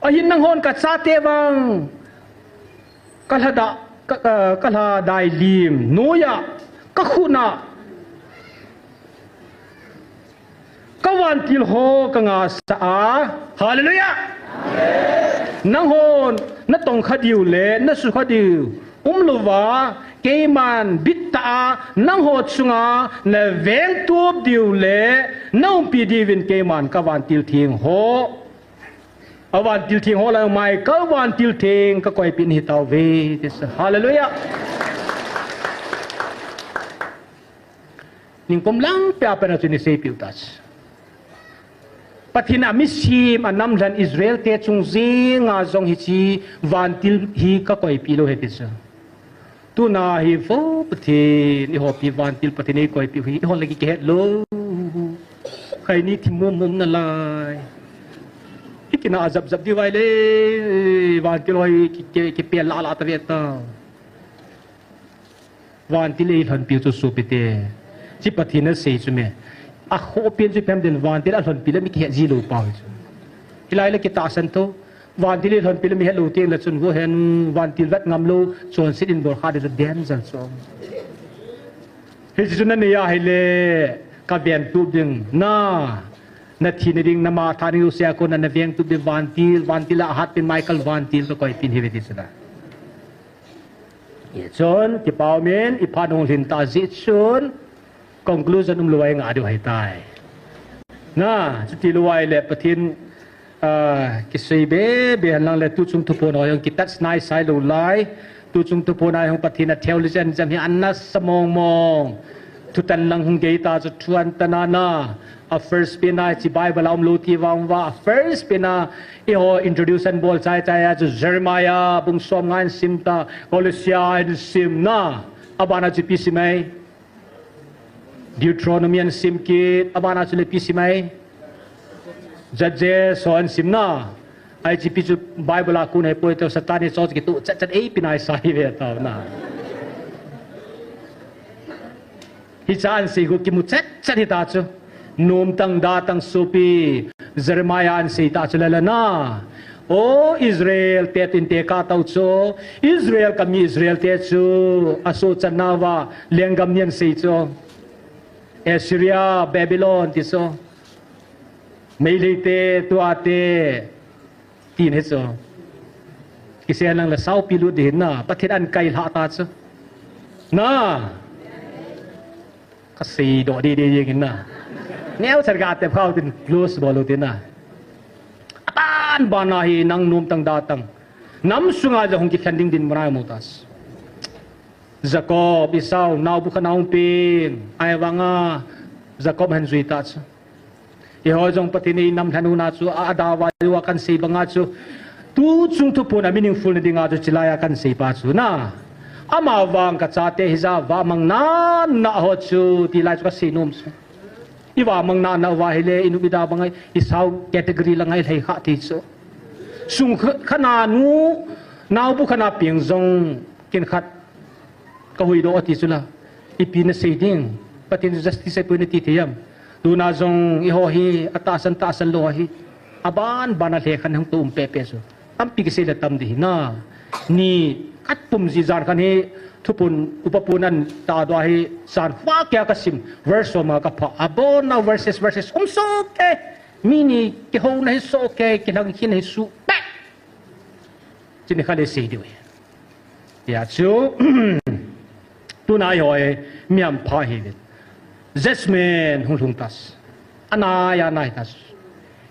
Ahin nang hon ka chate vang, ka lhada, ka, ka, ka lhadai lim, noiya, ka khut a, ka vantil ho ka ngahsah a. Hallelujah! Nang hon, na tong kha diu le, na su kha diu, um louva, keiman bit tah a, nang ho chunga, na veng tup diu le, na umpi diuvin keiman ka vantil theng ho. A vantil theng ho lang mai, ka vantil theng ka koipi nahi tauve, ti sa. Hallelujah. Ningkum lang pia pia na chu ni seipiu ta chu. Pathen a mi sim a nam lhan Israel te chung jing a jong hichi vantil hi ka koipi lou ahi ti sa. Tuna hi vo Pathen, eiho pi vantil Pathen eikoipiu hi, eiho le kihet lou. Kei ni thim mum mum nalai. Ikinah jap jap diu vai le, vantil ho hi ki, ki, kipel lah lah ta ve ta. Vantil eilhonpi chu sopite. Hiche Pathen in asei chu me. Akhoh pen chu ipi ham itile vantil alhonpi le mi kihet ji lou pa hi chu. Hilai le kitahsan tho. Vantil eilhonpi le mi het lou teng le chun vo hen vantil vet ngam lou, chonset in bol kha ding chu danger chu. Hiche chu nanei ahile, ka vengtup ding, na, na thina ding, na matha ding jouse a kona na vengtup ding vantil, vantil a hat pen Michael vantil ka koi pen hi ve ti chu na. Hichun, kipa umin, iphat hung lhin ta jeh chun, conclusion umlou a i ngah diu ahitai. Na, chuti lou ahile Pathen, ah, kisei be be hen lang le tuchung thuphon ho jong ki touch nai sai lou lai. Tuchung thuphon a jong Pathen a theologian jam hi ana sa mong mong. Thutan lang hung gei ta chu thu an tan a na. A first pen a hiche Bible a umlou ti vang uva. A first pen a eiho introduction bol chai chai a chu Jeremiah bung som nga in sim ta. Colossians in sim na. Aban a chu ipi sim ai. Deuteronomy an sim kit, aban a chu le ipi sim ai. Judges ho an sim na. Hiche ipi chu Bible a kon hepoi te Satan hi cho chu kituh chet chet ei pi nai sa hi ve tau na. Hiche a an sei khu kimu chet chet hita chu. Nomtang datang sopi Jeremiah in asei ta chu le le na. O Israel te tin tekah tau chu. Israel kami Israel te chu. Asoh chan nauva lenggam ni an sei chu. Assyria, Babylon ti chu. Meitei te, tua te. Tin hi chu. Kisei lang le saupi lut ding hin na. Pathen in ahin kai lhah ta chu. Na. Ka seidoh ding ding jeng in na. Neocha ka tep khau tin close bol u tin na. Aban ban a hi nang nomtang datang. Nam sunga jong hung kikhen ding dinmun a imu ta chu. Jacob, Esau, naobu khat a hung peng. Ahivanga Jacob ahin jui ta chu. Eiho jong Pathen in i nam lhen u na chu a, a dau va diu a kan sei banga chu. Tuchung thuphon a meaningful na dinga chu chulai a kan sei pa chu na. Amavang ka chate hija vamang nana ho chu tilai chu ka sei nom chu. I vamang nana uva hile i nop i da banga i sao category langa i lhai kha ti chu. Sung kha, kha na nu, naobu khat a peng jong ken khat ka huhdoh a ti chu la. Ipi na sei ding. Pathen chu justice ahipoi na ti thei am. Tuna jong eiho hi atahsan tahsan lou ahi. Aban ban a lhekhan hung to um pepe chu. Tampi kisei le tam ding hi na. Ni khat pum ji jan khan hi thuphon upapun an tahdoh ahi jan fa kia ka sim. Verse som a ka phah. Abon a verses, verses um soh kei. Mi ni kihouna hi soh kei, kilhang khin hi suh peh. Chuni kha le sei diu hi. Hijeh chun, tuna eiho hi, mi hampha hi ve. Judgment hung lhung ta chu. Anai, anai ta chu.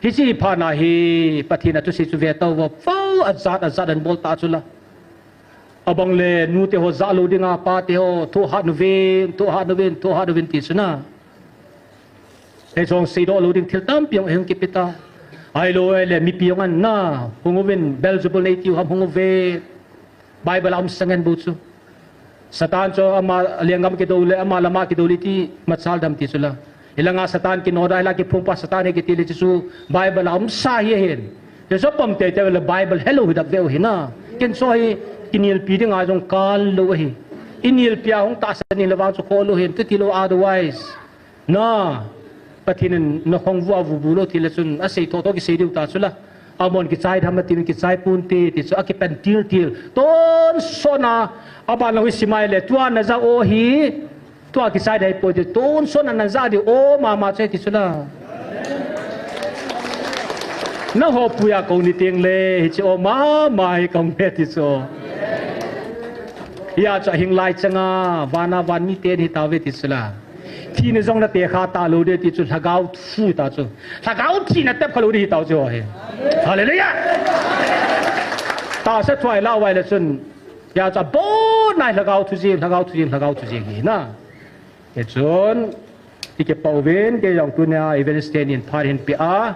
Hiche phat na hi, Pathen a thusei chu ve tau vo, vo, ajat, ajat ahin bol ta chu la. Abang le, nute ho jah lou dinga, pate ho, thohhat uvin, thohhat uvin, thohhat uvin ti chu na. Hiche jong seidoh lou ding thil tampi jong hung kipe ta. Ahilou le mipi jong an na, hung uvin Beelzebul nei tiu ham hung uve. Bible a um sa ngen bou chu. Satan chu ama lenggam kidou le, ama lama kidou le ti machal dam ti chu la. Hilanga Satan kinoh da, hila kiphong pa Satan hi kiti le chu Bible a um sa hi ahin. Hiche chu pom teitei le Bible helou hi dap ve u hi na. Ken chu hi kinelpi dinga jong kal lou ahi. I nelpi a hung tahsan in le vang chu kho lou hin, tu ti lou otherwise. Na, Pathen in na khong vu a vu bu lou ti le chun, asei tho tho kisei diu ta chu la. Amon kichai tham ati, kichai pon te, ti chu akipan til til. Tonsot na, aban lou hi simai le, tua na ja o hi, tua kichai dai poi ti, tonsot na na ja diu, o mama chu ti chu la. Na ho puya ko ni teng le, hiche o mama hi kong me ti chu. Hia chu ahing lai changa, vana van mi ten hi ta ve ti chu la. Thina jong na tekha ta lou ding ti chu lhagao thu ta chu. Lhagao thina tep kha lou ding hi tau chu hi. Hallelujah! Tahsa thu a i lah uva le chun. Hia chu abon a hi lhagao thu jing, lhagao thu jing, lhagao thu jing hi na. Hichun, i kipa uvin, kei jong tunia Evangelist ten in phat hin pe a.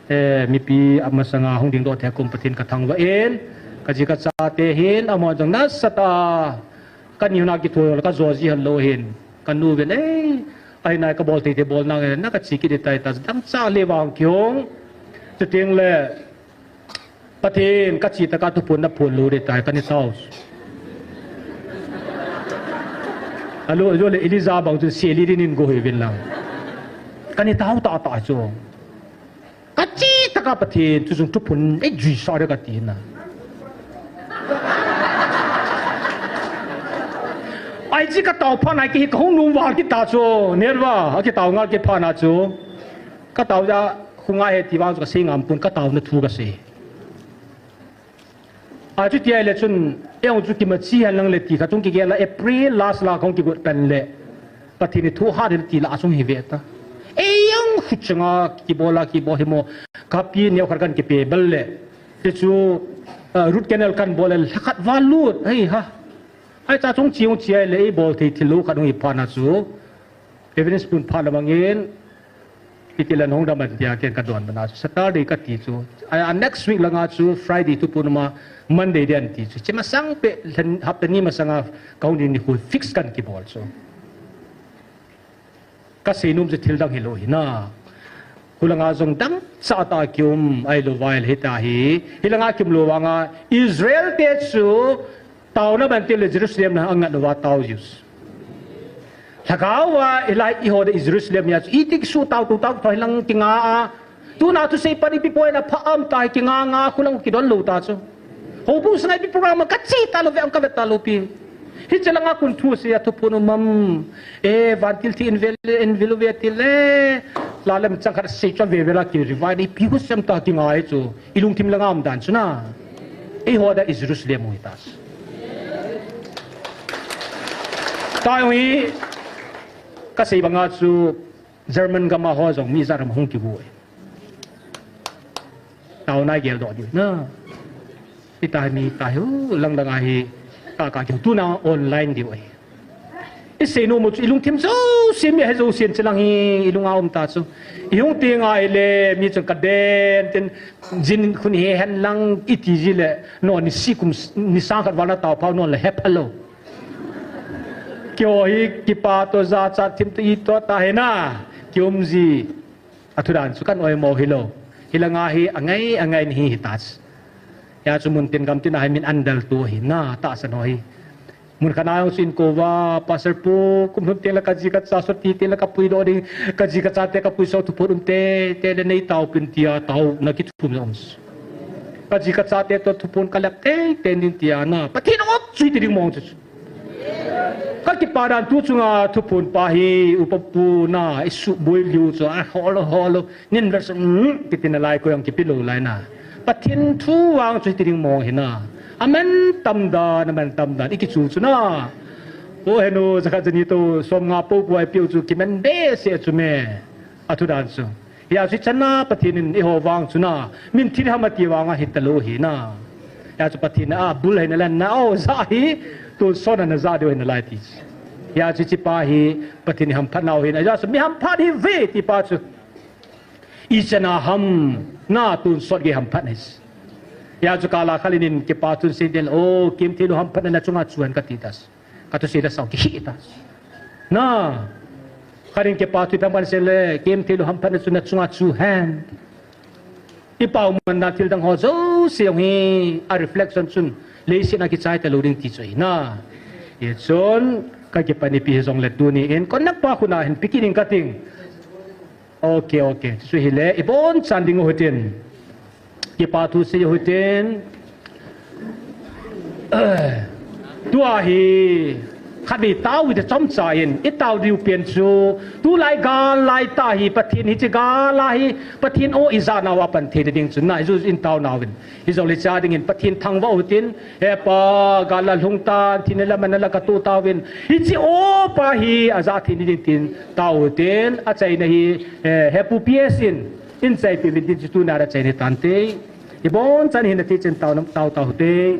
Eh, mipi amasanga hung dingdoh thei kum Pathen ka thangvah in. Ka ji ka chate hin, amahon jong nasatah a. Ka ni huna kitho ka jo ji hal lou hin. Ka nu vin, "Ei, ahi nai ka bol thei thei bol nang e, na ka chi kit tai ta, dangchah le vang kihong." Chuteng le, Pathen, kachi taka thuphon naphon lou ding tai, kani tao. Alo, jo le Elijah bang chu seli din in go hi vin lang. Kani tao ta ta chu. Kachi taka Pathen, chu jong thuphon, ei jui sa de kati na. Ai chi katao pha nai ki hi kahung nung val kita chu, nerva, akitao ngal ki pha na chu. Katao ja, khunga he ti vang chu kasei ngam pon, katao na thu kasei. A chu tia le chun, eong chu kimachi han lang le ti kha chung kigel a April last la kong kigot pen le. Pathen ni thu ha de ti la a chung hi ve ta. Eong khu changa kibol a kibol hi mo. Kapi neo khat kan kipe bal le. Ti chu, ah, root canal kan bol le la khat va lut. Hei ha. Ai cha chung chiung chia le ei bol thei thil lou khat hung hi pha na chu. Evidence pun pha la mangin. Iti la nong dam an tia ken ka don bana chu. Saturday kati chu. A, a next week langa chu Friday thuphon ma Monday den ti chu. Chi masang pe hapta ni masanga kaun ni khu fix kan kibol chu. Kasei nom chu thil dang hilou hi na. Hulanga jong dangchah ta kium ahilou vai le hita hi. Hilanga kium lou vanga Israel te chu Taona ban til le Jerusalem na angat lou va tao Jews. Lhagao va ilai iho de Jerusalem ya chu iti kisu tao tu tao thoi lang kinga a. Tuna thusei pan ipi poi na pha am tai kinga nga khu lang kidon lou ta chu. Houbung sanga ipi program kachi ta lou ve ang kavet ta lou pi. Hiche langa kun thusei a thuphon um am. E, vantil thi in vel, in vil ve til le. La lem chang khat sei chon ve ve la ki revive ipi hu sem ta kinga e chu. I lungthim langa um dan chu na. Eiho da i Jerusalem u hi ta. Tah hi, kasei banga chu German gam a ho jong mi jat ham hung kivu e. Taona gel doh diu na. Hita hi mi ta hi, lang lang a hi, ka ka kiu tuna online diu e. I sei nom u chu i lungthim jouse mi he jouse in chilang hi i lunga um ta chu. I hung ti ngai le mi chun ka den tin jin khun he hen lang i ti ji le no ni si kum ni sang khat val na tao phau non le he phalo. Kio hi kipa to ja cha thim to i to ta he na ki um ji. A thu dan chu kan oimo hilou. Hilanga hi angai angai ni hi hi ta chu. Ya chu mun tin gam tin a hi min an dal tu hi na ta sa no hi. Mun khat na jong chu in kouva, Pastor pu, kum lhun teng le ka ji ka cha sot ti teng le ka puidoh ding, ka ji ka chate ka puisou thuphon um tei tei le nei tao pin tia taona kithum jong um. Ka ji ka chate toh thuphon ka lep tei tei nin tia na. Pathen ong chu hiti ding mong chu. Ka kipa dan tu chunga thuphon pa hi upa pu na i suboi liu chu a hol hol. Nin verse, um, kiti nalai koi ang kipe lou lai na. Pathen thu vang chu hiti ding mong hi na. Aman tam dan, aman tam dan, i kichu chu na. O henu, jakhat jani to, som nga po po ai piu chu, kiman behseh chu me. A thu dan chu. Hia chu chana Pathen in eiho vang chu na. Min thil ham ati vang a hita lou hi na. Hia chu Pathen a bul hai na lan na, o ja hi, tonsot a na ja diu hai nalai ti. Hia chu chi pa hi, Pathen i hamphat nau hi na. Hia chu mi hamphat hi ve ti pa chu. I chana ham na tonsot gei hamphat his. Hia chu kala khalin in kipa thun sei den, o, Kimthei lou hamphat na chunga chu hen kati tas. Ka thusei la sao kihi tas. Na. Khalin kipa thu pang pan sei le, Kimthei lou hamphat na chu na chunga chu hen. I pau man na thil dang ho jouse hi a reflection chun leiset a kichai ta lou ding ti chu hi na. Hichun ka kipan ipi hi jong le tuni in kon nak pa khuna hin piki ding ka ting. Ok, ok. Chu hile, i bonchan ding u hitin. Kipa thu sei u hitin. Tua hi, khatvei tao u hite chomcha in, i tao diu pen chu, tulai gal lai tah hi, Pathen hiche gal a hi, Pathen o i ja nau a pan thei ding chun na, i ju in tao nau in. Hijongle cha ding in Pathen thangvah u hitin, He Pa, gal la lhung tan, thina la mana la ka tu tauvin. Hiche o pa hi, a ja thei ni ding tin, tao u hitin, a chaina hi, eh, He Pu P S in, in chaipi vin tin chu tuna ra chaina tante. I bonchan hin a ti chen tao nam, tao tao u hite.